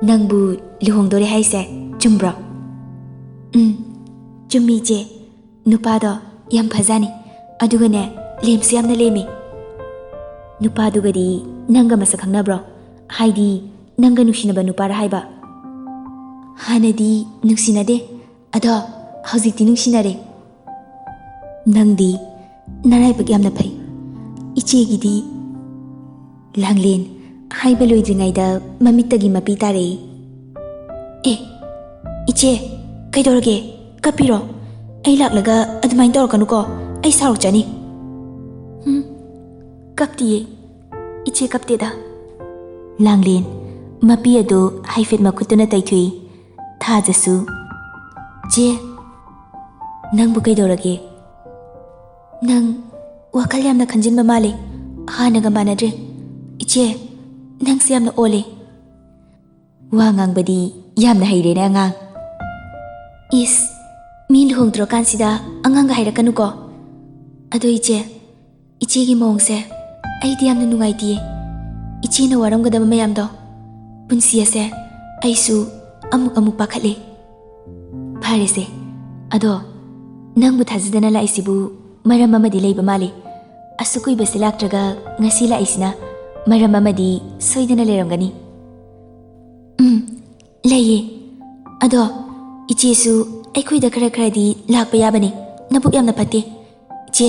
"ꯅꯪꯕꯨ ꯂꯨꯍꯣꯡꯗꯣꯔꯦ ꯍꯥꯏꯁꯦ ꯆꯨꯝꯕ꯭ꯔꯣ?" "ꯎꯝ, ꯆꯨꯝꯃꯤ ꯏꯆꯦ꯫ ꯅꯨꯄꯥꯗꯣ ꯌꯥꯝ ꯐꯖꯥꯅꯤ, ꯑꯗꯨꯒꯅꯦ, ꯂꯦꯝꯁꯨ ꯌꯥꯝꯅ ꯂꯦꯝꯃꯤ꯫" "ꯅꯨꯄꯥꯗꯨꯒꯗꯤ ꯅꯪꯒ ꯃꯁꯛ ꯈꯪꯅꯕ꯭ꯔꯣ? ꯍꯥꯏꯗꯤ, ꯅꯪꯒ ꯅꯨꯡꯁꯤꯅꯕ ꯅꯨꯄꯥꯔ ꯍꯥꯏꯕ?" "ꯍꯥꯟꯅꯗꯤ ꯅꯨꯡꯁꯤꯅꯗꯦ, ꯑꯗꯣ ꯍꯧꯖꯤꯛꯇꯤ ꯅꯨꯡꯁꯤꯅꯔꯦ꯫" "ꯅꯪꯗꯤ ꯅꯔꯥꯏꯕꯛ ꯌꯥꯝꯅ ꯐꯩ꯫ ꯏꯆꯦꯒꯤꯗꯤ꯫" ꯂꯥꯡꯂꯦꯟ ꯍꯥꯏꯕ ꯂꯣꯏꯗ꯭ꯔꯤꯉꯩꯗ ꯃꯃꯤꯠꯇꯒꯤ ꯃꯄꯤ ꯇꯥꯔꯛꯏ꯫ "ꯑꯦ, ꯏꯆꯦ, ꯀꯩꯗꯧꯔꯒꯦ? ꯀꯞꯄꯤꯔꯣ? ꯑꯩ ꯂꯥꯛꯂꯒ ꯑꯗꯨꯃꯥꯏꯅ ꯇꯧꯔꯛꯀꯅꯨꯀꯣ, ꯑꯩ ꯁꯥꯎꯔꯛꯆꯅꯤ꯫" "ꯍꯨꯝ, ꯀꯞꯇꯤꯌꯦ, ꯏꯆꯦ ꯀꯞꯇꯦꯗ꯫" ꯂꯥꯡꯂꯦꯟ ꯃꯄꯤ ꯑꯗꯨ ꯍꯥꯏꯐꯦꯠ ꯃꯈꯨꯠꯇꯨꯅ ꯇꯩꯊꯣꯛꯏ꯫ ꯊꯥꯖꯁꯨ, "ꯆꯦ, ꯅꯪꯕꯨ ꯀꯩꯗꯧꯔꯒꯦ? ꯅꯪ ꯋꯥꯈꯜ ꯌꯥꯝꯅ ꯈꯟꯖꯤꯟꯕ ꯃꯥꯜꯂꯦ, ꯍꯥꯟꯅꯒ ꯃꯥꯟꯅꯗ꯭ꯔꯦ꯫ ꯏꯆꯦ, ꯅꯪꯁꯦ ꯌꯥꯝꯅ ꯑꯣꯜꯂꯦ꯫" "ꯋꯥ ꯉꯥꯡꯕꯗꯤ ꯌꯥꯝꯅ ꯍꯩꯔꯦꯅꯦ ꯑꯉꯥꯡ꯫" "ꯏꯁ, ꯃꯤ ꯂꯨꯍꯣꯡꯗ꯭ꯔꯀꯥꯟꯁꯤꯗ ꯑꯉꯥꯡꯒ ꯍꯥꯏꯔꯛꯀꯅꯨꯀꯣ꯫ ꯑꯗꯣ ꯏꯆꯦ, ꯏꯆꯦꯒꯤ ꯃꯑꯣꯡꯁꯦ ꯑꯩꯗꯤ ꯌꯥꯝꯅ ꯅꯨꯡꯉꯥꯏꯇꯤꯌꯦ꯫ ꯏꯆꯦꯅ ꯋꯥꯔꯝꯒꯗꯕ ꯃꯌꯥꯝꯗꯣ, ꯄꯨꯟꯁꯤ ꯑꯁꯦ ꯑꯩꯁꯨ ꯑꯃꯨꯛ ꯑꯃꯨꯛ ꯄꯥꯈꯠꯂꯦ꯫" "ꯐꯔꯦꯁꯦ, ꯑꯗꯣ ꯅꯪꯕꯨ ꯊꯥꯖꯗꯅ ꯂꯥꯛꯏꯁꯤꯕꯨ ꯃꯔꯝ ꯑꯃꯗꯤ ꯂꯩꯕ ꯃꯥꯜꯂꯤ꯫ ꯑꯁꯨꯛ ꯀꯨꯏꯕꯁꯦ ꯂꯥꯛꯇ꯭ꯔꯒ ꯉꯁꯤ ꯂꯥꯛꯏꯁꯤꯅ ꯃꯔꯝ ꯑꯃꯗꯤ ꯁꯣꯏꯗꯅ ꯂꯩꯔꯝꯒꯅꯤ꯫" "ꯎꯝ, ꯂꯩꯌꯦ꯫ ꯑꯗꯣ ꯏꯆꯦꯁꯨ ꯑꯩꯈꯣꯏꯗ ꯈꯔ ꯈꯔꯗꯤ ꯂꯥꯛꯄ ꯌꯥꯕꯅꯤ꯫ ꯅꯕꯨꯛ ꯌꯥꯝꯅ ꯐꯠꯇꯦ꯫ ꯏꯆꯦ,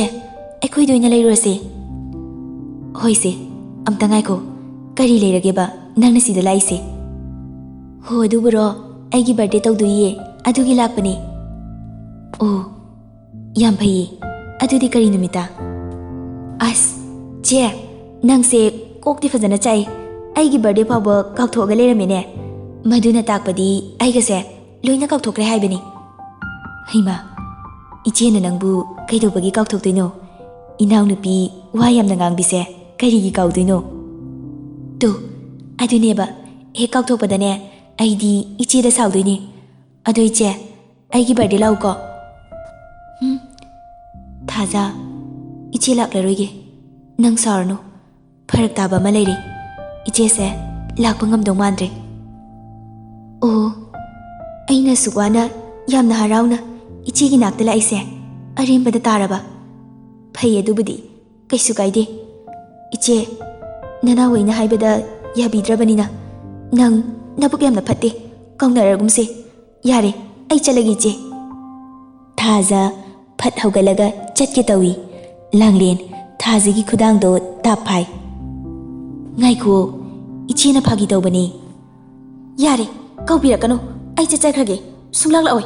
ꯑꯩꯈꯣꯏꯗ ꯑꯣꯏꯅ ꯂꯩꯔꯨꯔꯁꯦ꯫ ꯍꯣꯏꯁꯦ, ꯑꯝꯇ ꯉꯥꯏꯈꯣ꯫ ꯀꯔꯤ ꯂꯩꯔꯒꯦꯕ ꯅꯪꯅ ꯁꯤꯗ ꯂꯥꯛꯏꯁꯦ? ꯍꯣ, ꯑꯗꯨꯕꯨꯔꯣ, ꯑꯩꯒꯤ ꯕꯥꯔꯗꯦ ꯇꯧꯗꯣꯏꯌꯦ, ꯑꯗꯨꯒꯤ ꯂꯥꯛꯄꯅꯦ꯫ ꯑꯣ, ꯌꯥꯝ ꯐꯩꯌꯦ꯫ ꯑꯗꯨꯗꯤ ꯀꯔꯤ ꯅꯨꯃꯤꯠꯇ? ꯑꯁ, ꯆꯦ, ꯅꯪꯁꯦ ꯀꯣꯛꯇꯤ ꯐꯖꯅ ꯆꯥꯛꯏ꯫ ꯑꯩꯒꯤ ꯕꯥꯔꯗꯦ ꯐꯥꯎꯕ ꯀꯥꯎꯊꯣꯛꯑꯒ ꯂꯩꯔꯝꯃꯦꯅꯦ꯫ ꯃꯗꯨꯅ ꯇꯥꯛꯄꯗꯤ ꯑꯩꯒꯁꯦ ꯂꯣꯏꯅ ꯀꯥꯎꯊꯣꯛꯈ꯭ꯔꯦ ꯍꯥꯏꯕꯅꯤ꯫ ꯍꯩꯃꯥ, ꯏꯆꯦꯅ ꯅꯪꯕꯨ ꯀꯩꯗꯧꯕꯒꯤ ꯀꯥꯎꯊꯣꯛꯇꯣꯏꯅꯣ? ꯏꯅꯥꯎꯅꯨꯄꯤ ꯋꯥ ꯌꯥꯝꯅ ꯉꯥꯡꯕꯤꯁꯦ ꯀꯔꯤꯒꯤ ꯀꯥꯎꯗꯣꯏꯅꯣ? ꯇꯨ, ꯑꯗꯨꯅꯦꯕ, ꯍꯦꯛ ꯀꯥꯎꯊꯣꯛꯄꯗꯅꯦ ꯑꯩꯗꯤ ꯏꯆꯦꯗ ꯁꯥꯎꯗꯣꯏꯅꯦ꯫ ꯑꯗꯣ ꯏꯆꯦ, ꯑꯩꯒꯤ ꯕꯥꯔꯗꯦ ꯂꯥꯛꯎꯀꯣ꯫ ꯍꯨꯝ, ꯊꯥꯖ, ꯏꯆꯦ ꯂꯥꯛꯂꯔꯣꯏꯒꯦ꯫ ꯅꯪ ꯁꯥꯎꯔꯅꯨ꯫ ꯐꯔꯛ ꯇꯥꯕ ꯑꯃ ꯂꯩꯔꯦ꯫ ꯏꯆꯦꯁꯦ ꯂꯥꯛꯄ ꯉꯝꯗꯧ ꯃꯥꯟꯗ꯭ꯔꯦ꯫ ꯑꯣ, ꯑꯩꯅ ꯑꯁꯨꯛ ꯋꯥꯅ, ꯌꯥꯝꯅ ꯍꯔꯥꯎꯅ ꯏꯆꯦꯒꯤ ꯅꯥꯛꯇ ꯂꯥꯛꯏꯁꯦ ꯑꯔꯦꯝꯕꯗ ꯇꯥꯔꯕ? ꯐꯩ, ꯑꯗꯨꯕꯨꯗꯤ ꯀꯩꯁꯨ ꯀꯥꯏꯗꯦ꯫ ꯏꯆꯦ, ꯅꯅꯥꯎ ꯑꯩꯅ ꯍꯥꯏꯕꯗ ꯌꯥꯕꯤꯗ꯭ꯔꯕꯅꯤꯅ ꯅꯪ ꯅꯕꯨꯛ ꯌꯥꯝꯅ ꯐꯠꯇꯦ꯫ ꯀꯥꯎꯅꯔꯒꯨꯝꯁꯦ꯫ ꯌꯥꯔꯦ, ꯑꯩ ꯆꯠꯂꯒꯦ, ꯏꯆꯦ꯫ ꯊꯥꯖ ꯐꯠ ꯍꯧꯒꯠꯂꯒ ꯆꯠꯀꯦ ꯇꯧꯏ꯫ ꯂꯥꯡꯂꯦꯟ ꯊꯥꯖꯒꯤ ꯈꯨꯗꯥꯡꯗꯣ ꯇꯥꯞ ꯐꯥꯏ꯫ "ꯉꯥꯏꯈꯨꯑꯣ, ꯏꯆꯦꯅ ꯐꯥꯒꯤ ꯇꯧꯕꯅꯤ꯫" "ꯌꯥꯔꯦ, ꯀꯧꯕꯤꯔꯛꯀꯅꯨ꯫ ꯑꯩ ꯆꯠꯆꯈ꯭ꯔꯒꯦ꯫ ꯁꯨꯡꯂꯥꯛ ꯂꯥꯛꯑꯣꯏ꯫"